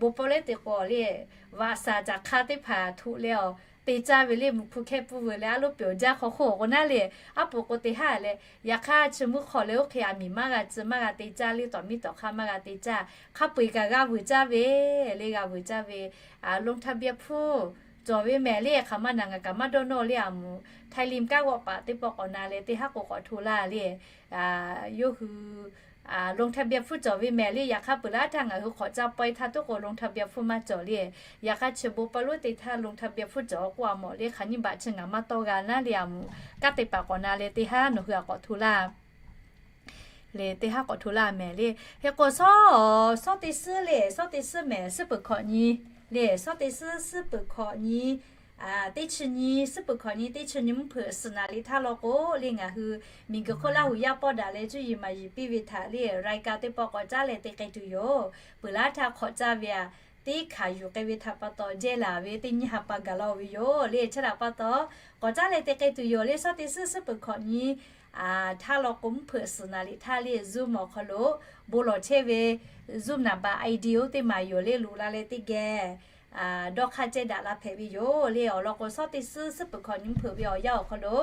bon pawehˇ lonˉ te k'o le, vaꞈ shaˍ caꞈ hk'aˇ teˇ hpaˍ htoꞈ leh awˬ te caˇ ve le. Mvuhˇ hpu hkehˇ pfuhˇ veuˬ leh a loˉ peuˬ awˬ jaˇ hk'aw hk'oˆ awˬ k'o naˉ le, aˉ poꞈ k'o te haˉ leh, yaꞈ hk'aˇ chi mvuhˇ hk'aw leh oˇ hk'e aˬ miˍ maˇ g'a tcuh, maˇ g'a te caˇ le, tawˍ miˇ tawˍ hk'aˇ maˇ g'a te caˇ. Hk'a peu-eˬ kaꞈ g'a vuiˬ caˇ ve le, g'a vuiˬ caˇ ve, lonˉ htaˇ biˇ hpfuhˇ cawˬ ve mehˍ le. Hk'aˬ ma naˬ ngaˬ kaꞈ maˇ dawˇ nawˇ le. Aˬ moˍ Htaiˇ liˇ kaˇ g'awˆ paˍ teˇ pawˆ k'awꞈ na leh teˇ haˉ k'o k'awꞈ hto laˇ le. Yawˇ hui lonˉ htaˇ biˇ hpfuhˇ cawˬ ve mehˍ le. Yaꞈ hk'aˇ peuˬ laˇ htaˇ ngaˬ hui hk'awꞈ caˇ pawehˇ htaˇ tuˉ k'o lonˉ htaˇ biˇ hpfuhˇ maˇ cawˬ le. Yaꞈ hk'aˇ chi bon pawehˇ lonˉ te htaˇ lonˉ htaˇ biˇ hpfuhˇ cawˬ k'oˆ a mawˬ le. Hk'aˬ nyiˇ baꞈ chi ngaˬ maˇ tawˇ g'a naˉ le. Aˬ moˍ kaˉ te paˍ k'awꞈ na leh teˇ haˉ nawˬ hui a k'awꞈ hto laˇ le, teˇ haˉ k'awꞈ hto laˇ mehˍ le. Hk'e k'o, shawˉ, shawˉ teˇ suhˉ le, shawˉ teˇ suhˉ mehˍ, suhˉ peuˬ hkawꞈ nyi le, shawˉ teˇ suhˉ, suhˉ peuˬ hkawꞈ nyi teˇ chi nyi, suhˉ peuˬ hkawꞈ nyi teˇ chi nyi mvuhˇ hpeuꞈ suhˍ naˍ liꞈ htaˇ law k'o le, ngaˬ hui miˬguiˬ hk'oˆ Laˇ huˍ yaˇ pawˆ daꞈ leh cuˇ yiˍ maˍ yiˍ piˇ ve htaꞈ le, รายการ teˇ pawˆ k'awꞈ caˉ leh te k'ai tuˬ yoˬ. Peuˬ laˇ htaˇ hk'awꞈ caˇ ve aꞈ teˇ hkanˍ yuˬ k'ai ve htaꞈ pa taw jehˇ laˬ ve teˇ nyiˇ ha pa gaˬ la-o ve yoˬ le. Chi htaꞈ pa taw k'awꞈ caˉ leh te k'ai tuˬ yoˬ le. Shawˉ teˇ suhˉ, suhˉ peuˬ hkawꞈ nyi htaˇ law k'o mvuhˇ hpeuꞈ suhˍ naˍ liꞈ htaˇ le, Zoom awˬ hk'aw lo bon lawˬ chehˇ ve Zoom naˍ baꞈ ID oˇ teˇ maˍ yoˬ le. Loꞈ la leh teˇ geh dawˇ hk'aˇ cehˇ daꞈ la hpehꞈ ve yoˬ le. Awˬ lawn k'o, shawˉ teˇ suhˉ, suhˉ peuˬ hkawꞈ nyi mvuhˇ hpeuꞈ ve awˬ yanˇ awˬ hk'aw lo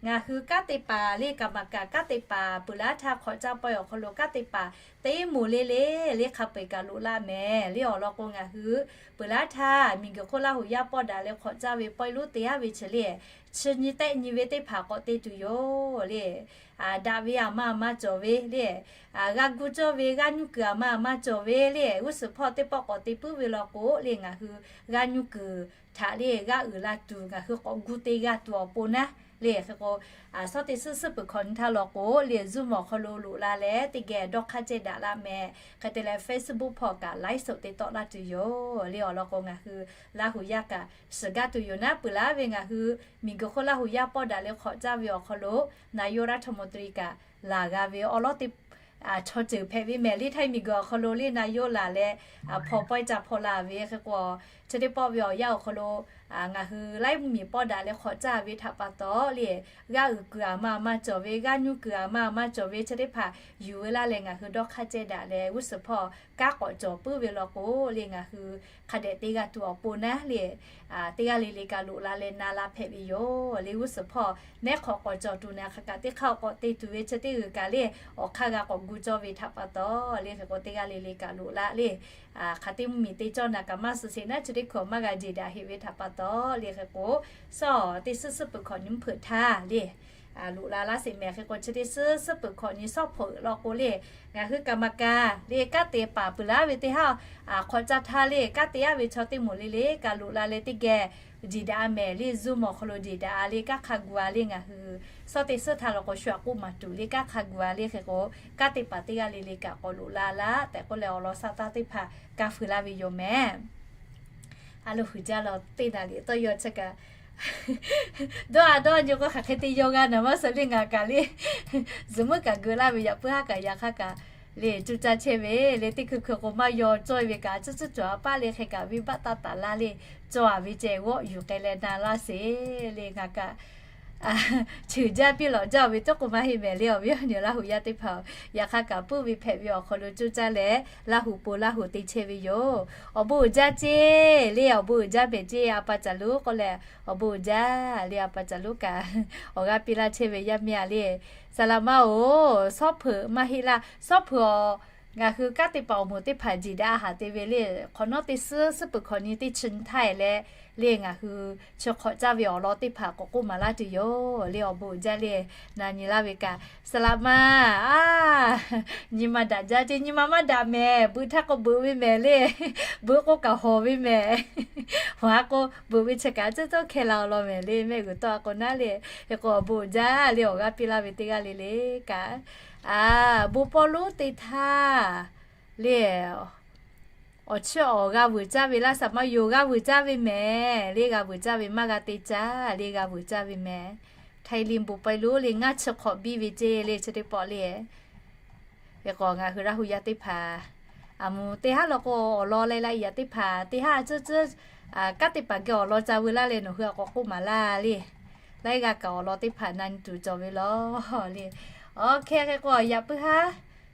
ngaˬ hui kanˉ te paˍ le, kaˍ maˍ kaˍ kanˉ te paˍ peuˬ laˇ htaˇ hk'awꞈ caˇ pawehˇ awˬ hk'aw lo kanˉ te paˍ teˇ moˍ le le le hk'a peu-eˬ kaꞈ loꞈ la mehˍ le. Awˬ lawn k'o, ngaˬ hui peuˬ laˇ htaˇ miˬguiˬ hk'oˆ Laˇ huˍ yaˇ pawˆ daꞈ leh hk'awꞈ caˇ ve pawehˇ lonˉ te aˉ ve chi le, chi nyi tehˆ nyi ve teˇ hpaˍ k'awꞈ te tuˬ yoˬ le. Daꞈ ve aˬ ma aˬ ma cawˬ ve le, g'a gu cawˇ ve g'aˇ nuˇ kuiˬ aˬ ma aˬ ma cawˬ ve le, g'uˇ suhˍ hpawˇ teˇ pawˆ k'awꞈ te puiˉ ve law k'o le, ngaˬ hui g'aˇ nuˇ kuiˬ htaꞈ le g'aˇ uiˍ la tuˬ, ngaˬ hui k'awꞈ gu te g'a tuˬ awˬ pon naˉ Le hk'e k'o, shawˉ teˇ suhˉ suhˉ peuˬ hkawꞈ nyi htaˇ law k'o le, Zoom awˬ hk'aw lo loꞈ la leh teˇ geh dawˇ hk'aˇ cehˇ daꞈ laˇ meh. Hk'e te leh Facebook hpawˇ kaꞈ live show te tawˆ laˇ tuˬ yoˬ. Le awˬ lawn k'o, ngaˬ hui Laˇ huˍ yaˇ kaꞈ shiˍ gaˇ tuˬ yoˬ naˉ peuˬ laˇ ve ngaˬ hui miˬguiˬ hk'oˆ Laˇ huˍ yaˇ pawˆ daꞈ leh hk'awꞈ caˇ ve awˬ hk'aw lo naˍ yoˇ raˇ htaw mo tui kaꞈ laˬ g'a ve awˉ lawˉ teˇ chaw ceuˬ hpehꞈ ve mehˍ. Le Htaiˇ miˬguiˬ awˬ hk'aw lo le naˍ yoˇ laˬ leh hpaw pawehˇ ca hpaw la ve hk'e k'o, chi teˇ pawˆ ve awˬ yanˇ awˬ hk'aw lo ngaˬ hui Laˇ huˍ miˬ pawˆ daꞈ leh hk'awꞈ caˇ ve htaꞈ pa taw le, g'aˇ uiˍ kuiˬ aˬ ma aˬ ma cawˬ ve, g'aˇ nyuˇ kuiˬ aˬ ma aˬ ma cawˬ ve chi teˇ hpaˍ yuˬ ve laˇ leh ngaˬ hui dawˇ hk'aˇ cehˇ daꞈ leh g'uˇ suhˍ hpawˇ kanˉ k'awꞈ cawˬ puiˉ ve law k'o le, ngaˬ hui hk'a dehꞈ te g'a tuˬ awˬ pon naˉ le, teˇ g'aˇ le le kaꞈ loꞈ la leh na la hpehꞈ ve yoˬ. Le g'uˇ suhˍ hpawˇ nehˉ hk'awꞈ k'awꞈ cawˬ tuˬ naˍ hk'aˬ kaꞈ teˇ hk'aˇ k'awꞈ te tuˬ ve chi teˇ g'uiˬ kaꞈ le awˬ hk'aˇ g'a k'awꞈ gu cawˇ ve htaꞈ pa taw le hk'e k'o, teˇ g'aˇ le le kaꞈ loꞈ la le, hk'aˬ teˇ mvuhˇ miˬ te cawˇ naˍ kaꞈ maˇ suh sheˍ naˉ, chi teˇ hkui maˇ g'a jeˬ daꞈ heˆ ve htaꞈ pa taw le hk'e k'o, shawˉ teˇ suhˉ suhˉ peuˬ hkawꞈ nyi mvuhˇ hpeuꞈ htaˇ le loꞈ la laˇ sheˍ mehˍ. Hk'e k'o, chi teˇ suhˉ suhˉ peuˬ hkawꞈ nyi shawˉ hpeuꞈ law k'o le, ngaˬ hui kaꞈ maˍ kaꞈ le kanˉ te paˍ peuˬ laˇ ve teˇ haˉ hk'awꞈ caˇ htaˇ le kanˉ te aˉ ve chaw teˇ moˍ le le kaꞈ loꞈ la leh teˇ geh jeˬ daꞈ mehˍ. Le Zoom awˬ hk'aw lo jeˬ daꞈ le kanˉ hk'a gu a le ngaˬ hui shawˉ teˇ suhˉ htaˇ law k'o shu aꞈ k'oˆ maˍ tuˬ le kanˉ hk'a gu a le hk'e k'o, kanˉ te paˍ teˇ g'aˇ le le kaꞈ k'awꞈ loꞈ la laˇ tehꞈ k'oˆ leh awˬ lawn shaˉ taˇ teˇ hpaˍ kaˇ feu laˇ ve yoˬ mehˍ. A lo huiˬ jaˇ law teˇ naˍ liꞈ tawˇ yaw chi kaꞈ dawˇ a dawˇ nyi k'o hk'aˬ hk'e te yaw g'a naˍ maˇ suh le ngaˬ kaꞈ le zuhꞈ muiˉ kaꞈ geu laˇ ve yaꞈ puiˉ haˉ kaꞈ yaꞈ hk'aˇ kaꞈ le cuˇ caˇ chehˇ ve le teˇ hkui hkui k'o maˇ yaw cawˇ ve kaꞈ cuˇ cuˇ cawˬ a paˆ le hk'e kaꞈ venˇ baˆ taˇ taˍ laˇ le cawˬ a ve ceh g'awˆ yuˬ k'ai leh na laˇ sheˍ le ngaˬ kaꞈ cheuˬ jaˇ piˇ lawꞈ jaˇ ve tawˇ k'o maˇ heˆ mehˍ le awˬ viˉ awˬ nyi Laˇ huˍ yaˇ teˇ hpaˍ-oˬ, yaꞈ hk'aˇ kaꞈ puiˉ ve hpehꞈ ve awˬ hk'aw lo cuˇ caˇ leh Laˇ huˍ po Laˇ huˍ te chehˇ ve yoˬ. Awˬ bon uiˍ jaˇ ceˇ le awˬ bon uiˍ jaˇ mehˍ ceˇ a pa caˬ lonˉ k'oˆ leh awˬ bon uiˍ jaˇ le a pa caˬ lonˉ kaꞈ awˬ g'aˇ piˇ laˇ chehˇ ve yaˇ miˇ a le. Saˍ laꞈ ma-oˬ, shawˉ hpeuꞈ maˇ heˆ laˇ. Shawˉ hpeuꞈ awˬ ngaˬ hui kanˉ te paˍ awˬ moˍ teˇ hpaˍ jeˬ daꞈ a haˍ te ve le, hk'awꞈ nawˉ teˇ suhˉ suhˉ peuˬ hkawꞈ nyi teˇ chi nyi htaˇ e leh le ngaˬ hui chi hk'awꞈ caˇ ve awˬ lawn teˇ hpaˍ k'awꞈ k'oˆ maˍ laˇ tuˬ yoˬ le awˬ bon uiˍ jaˇ le. Na nyi laˇ ve kaꞈ saˍ laꞈ ma, a, nyi ma daꞈ jaˇ ceˇ, nyi ma maˇ daꞈ mehˍ. Beuꞈ htaˇ k'o beuꞈ ve mehˍ le, beuꞈ k'o kaꞈ hawˬ ve mehˍ. Hawˬ a k'o beuꞈ ve chi kaꞈ cuˇ tawˇ hkeh la awˬ lawn mehˍ le mehˆ g'uiˬ tawˆ a k'o naˉ le. Hk'e k'o awˬ bon uiˍ jaˇ le awˬ g'aˇ piˇ laˇ ve teˇ g'aˇ le le kaꞈ, a, bon pawˇ lonˉ te htaˇ le awˬ chiˇ awˬ g'a vuiˬ caˇ ve laˇ saˍ maˇ yoˬ g'a vuiˬ caˇ ve mehˍ le g'a vuiˬ caˇ ve maˇ g'a te caˇ le g'a vuiˬ caˇ ve mehˍ. Htaiˇ liˇ bon pawˇ lonˉ le ngaˇ chi hk'awꞈ biˇ ve ceˇ le chi teˇ pawˆ le Hk'e k'o ngaˬ hui Laˇ huˍ yaˇ teˇ hpaˍ, aˬ moˍ teˇ haˉ law k'o awˬ lawn leh la yaꞈ teˇ hpaˍ teˇ haˉ cuˇ cuˇ, kanˉ te paˍ geh awˬ lawn ca veu laˇ leh nawˬ hui a k'awꞈ k'oˆ maˍ laˇ le. Laiˉ g'aˇ kaꞈ awˬ lawn teˇ hpaˍ na nyi tuˬ cawˬ ve law le. Oˇ hk'e hk'e k'o yaꞈ puiˉ haˉ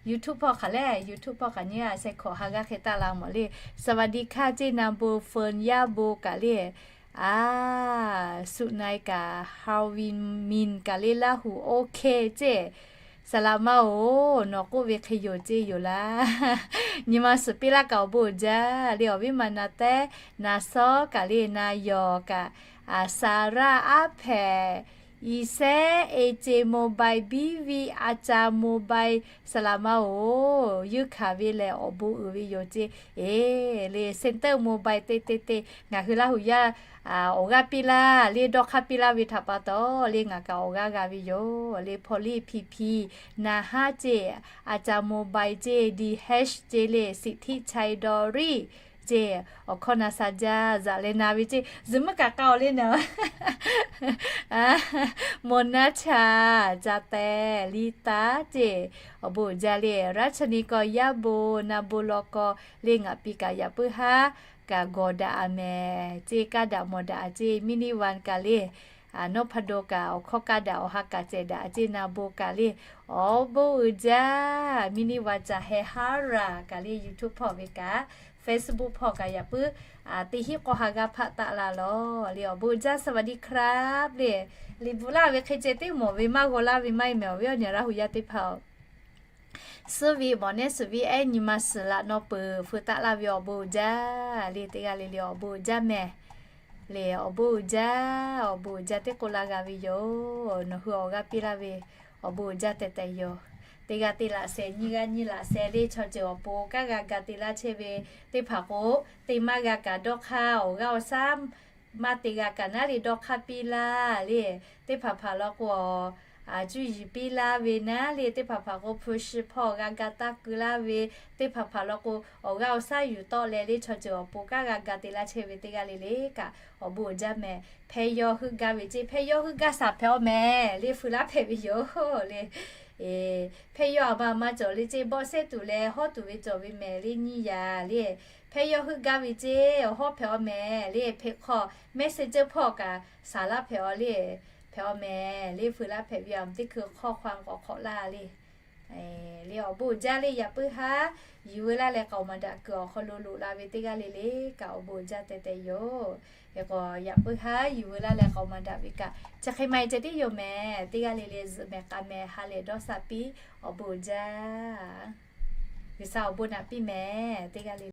YouTube hpawˇ hk'aˬ le, YouTube hpawˇ hk'aˬ nyi a sheh hkawꞈ ha g'aˇ hk'e taˆ la mawˬ le. สวัสดีค่ะ ceˇ na bon fun yaˇ bon kaꞈ le. A, suꞈ na e kaꞈ Hawˇ viˇ miˬ kaꞈ le Laˇ huˍ oˇ hk'e ceˇ. Saˍ laꞈ ma-oˬ, nawˬ k'oˆ ve hk'e yoˬ ceˇ yoˬ laˇ. Nyi ma suhˍ piˇ laˇ kaꞈ awˬ bon uiˍ jaˇ le awˬ viˉ ma na tehˉ, na sawˉ kaꞈ le na yawˬ kaꞈ, a, Saˍraˇ aˉ hpehꞈ, Iˉ sehˉ, e ce mobile, biˇ viˇ a ca mobile, saˍ laꞈ ma-oˬ, yeunˇ hkanˍ ve lehˬ awˬ bon uiˍ ve yoˬ ceˇ. Eˬ, le center mobile te te te ngaˬ hui Laˇ huˍ yaˇ awˬ g'aˇ piˇ laˇ le dawˇ hk'aˇ piˇ laˇ ve htaꞈ pa taw le ngaˬ kaꞈ awˬ g'aˇ g'a ve yoˬ. Le hpawˇ liˇ hpiˇ hpiˇ na haˉ ceˇ, a ca mobile ceˇ, Dee Hash ceˇ le, Siˍ htiˆ Chai Dawˇ riˆ ceˇ, awˬ hkawˇ na sha jaˇ zaꞈ leh na ve ceˇ zuhꞈ muˉ kaꞈ k'a awˬ le naˍ. Mawˬ naˉ chaˬ ca tehˬ liˇ taˉ ceˇ, awˬ bon uiˍ jaˇ le. Raˇ chaˇ ni kaw yaˇ bon na bon law kaw le ngaˬ piˇ kaꞈ yaꞈ puiˉ haˉ kaꞈ gawˬ daꞈ a mehˍ ceˇ, kaˇ daꞈ mawˬ daꞈ a ceˇ, miˇ niˇ vaˇ kaꞈ le, a, nawˉ hpaˇ daw kaꞈ awˬ hkawˇ kaˇ daꞈ awˬ ha kaꞈ cehˬ daꞈ a ceˇ na bon kaꞈ le, awˬ bon uiˍ jaˇ, miˇ niˇ vaˇ caˬ heh haˉ raˬ kaꞈ le YouTube hpawˇ ve kaꞈ, Facebook hpawˇ kaꞈ yaꞈ puiˉ teˇ hinˉ k'awˇ ha g'aˇ hpaˆ taˆ la lawˬ le awˬ bon uiˍ jaˇ สวัสดีครับ le, liꞈ bvuhꞈ laˇ ve hk'e ceh teˇ mawˬ ve maˇ g'aw laˇ ve maˇ heˆ mehˍ awˬ viˉ awˬ nyi Laˇ huˍ yaˇ teˇ hpaˍ-oˬ. Suhˉ ve mawˬ nehˉ suhˍ viˉ ehˉ nyi ma suhˍ laꞈ naw peuˬ feu taˆ laˇ ve awˬ bon uiˍ jaˇ le teˇ g'aˇ le le awˬ bon uiˍ jaˇ mehˍ. Le awˬ bon uiˍ jaˇ, awˬ bon uiˍ jaˇ teˇ k'oˆ laˇ g'a ve yoˬ. Nawˬ hui awˬ g'aˇ piˇ laˇ ve awˬ bon uiˍ jaˇ tehꞈ tehꞈ yoˬ. Teˇ g'aˇ teˇ laꞈ sheh, nyiˇ g'aˇ nyiˇ laꞈ sheh le chaw ceuˬ awˬ pon kanˉ g'a ga te laˇ chehˇ ve teˇ hpaˍ k'o, te maˇ g'a kaꞈ dawˇ hk'aˇ awˬ g'aˇ awˬ shaˉ maˇ te g'a kaꞈ naˉ le dawˇ hk'aˇ piˇ laˇ le. Teˇ hpaˍ hpaˍ law k'o, a, cuˇ yiˍ piˇ laˇ ve naˉ le. Teˇ hpaˍ hpaˍ k'o, hpu shi hpawˇ g'a ga taˇ keu laˇ ve. Teˇ hpaˍ hpaˍ law k'o, awˬ g'aˇ awˬ shaˉ yuˬ tawˆ leh le, chaw ceuˬ awˬ pon kanˉ g'a ga te laˇ chehˇ ve teˇ g'aˇ le le kaꞈ, awˬ bon uiˍ jaˇ mehˍ. Hpehˇ yawˇ heuˆ gaˇ ve ceˇ, hpehˇ yawˇ heuˆ gaˇ shaˍ hpehꞈ-aw mehˍ le, feu laˇ hpehꞈ ve yoˬ le. Hpehˇ yawˇ aˬ ma aˬ ma cawˬ le ceˇ, bawˆ sehˉ tuˬ leh hawˉ tuˬ ve cawˬ ve mehˍ le, nyiˇ yaꞈ le. Hpehˇ yawˇ heuˆ gaˇ ve ceˇ, awˬ hawˉ hpehꞈ-aw mehˍ le, hpeꞈ hk'aw messenger hpawˇ kaꞈ shaˍ laˇ hpehꞈ-aw le, hpehꞈ-aw mehˍ le, feu laˇ hpehꞈ ve yoˬ. Teˇ hkui hk'awˇ hk'aw k'awꞈ hk'awꞈ laˇ le. Le awˬ bon uiˍ jaˇ le, yaꞈ puiˉ haˉ yuˬ veu laˇ leh k'aoˍ maˍ daꞈ kuiˬ awˬ hk'aw lo loꞈ la ve teˇ g'aˇ le le kaꞈ, awˬ bon uiˍ jaˇ teh teh yoˬ. Hk'e k'o, yaꞈ puiˉ haˉ yuˬ veu laˇ leh k'aoˍ maˍ daꞈ ve kaꞈ, chi hk'e maˇ heˆ ceh tiˉ yoˬ mehˍ. Teˇ g'aˇ le le zuhꞈ mehˍ k'a mehˍ ha lehˬ dawˇ sha piˇ, awˬ bon uiˍ jaˇ. G'uiˬsha awˬ bon naꞈ piˇ mehˍ teˇ g'aˇ le.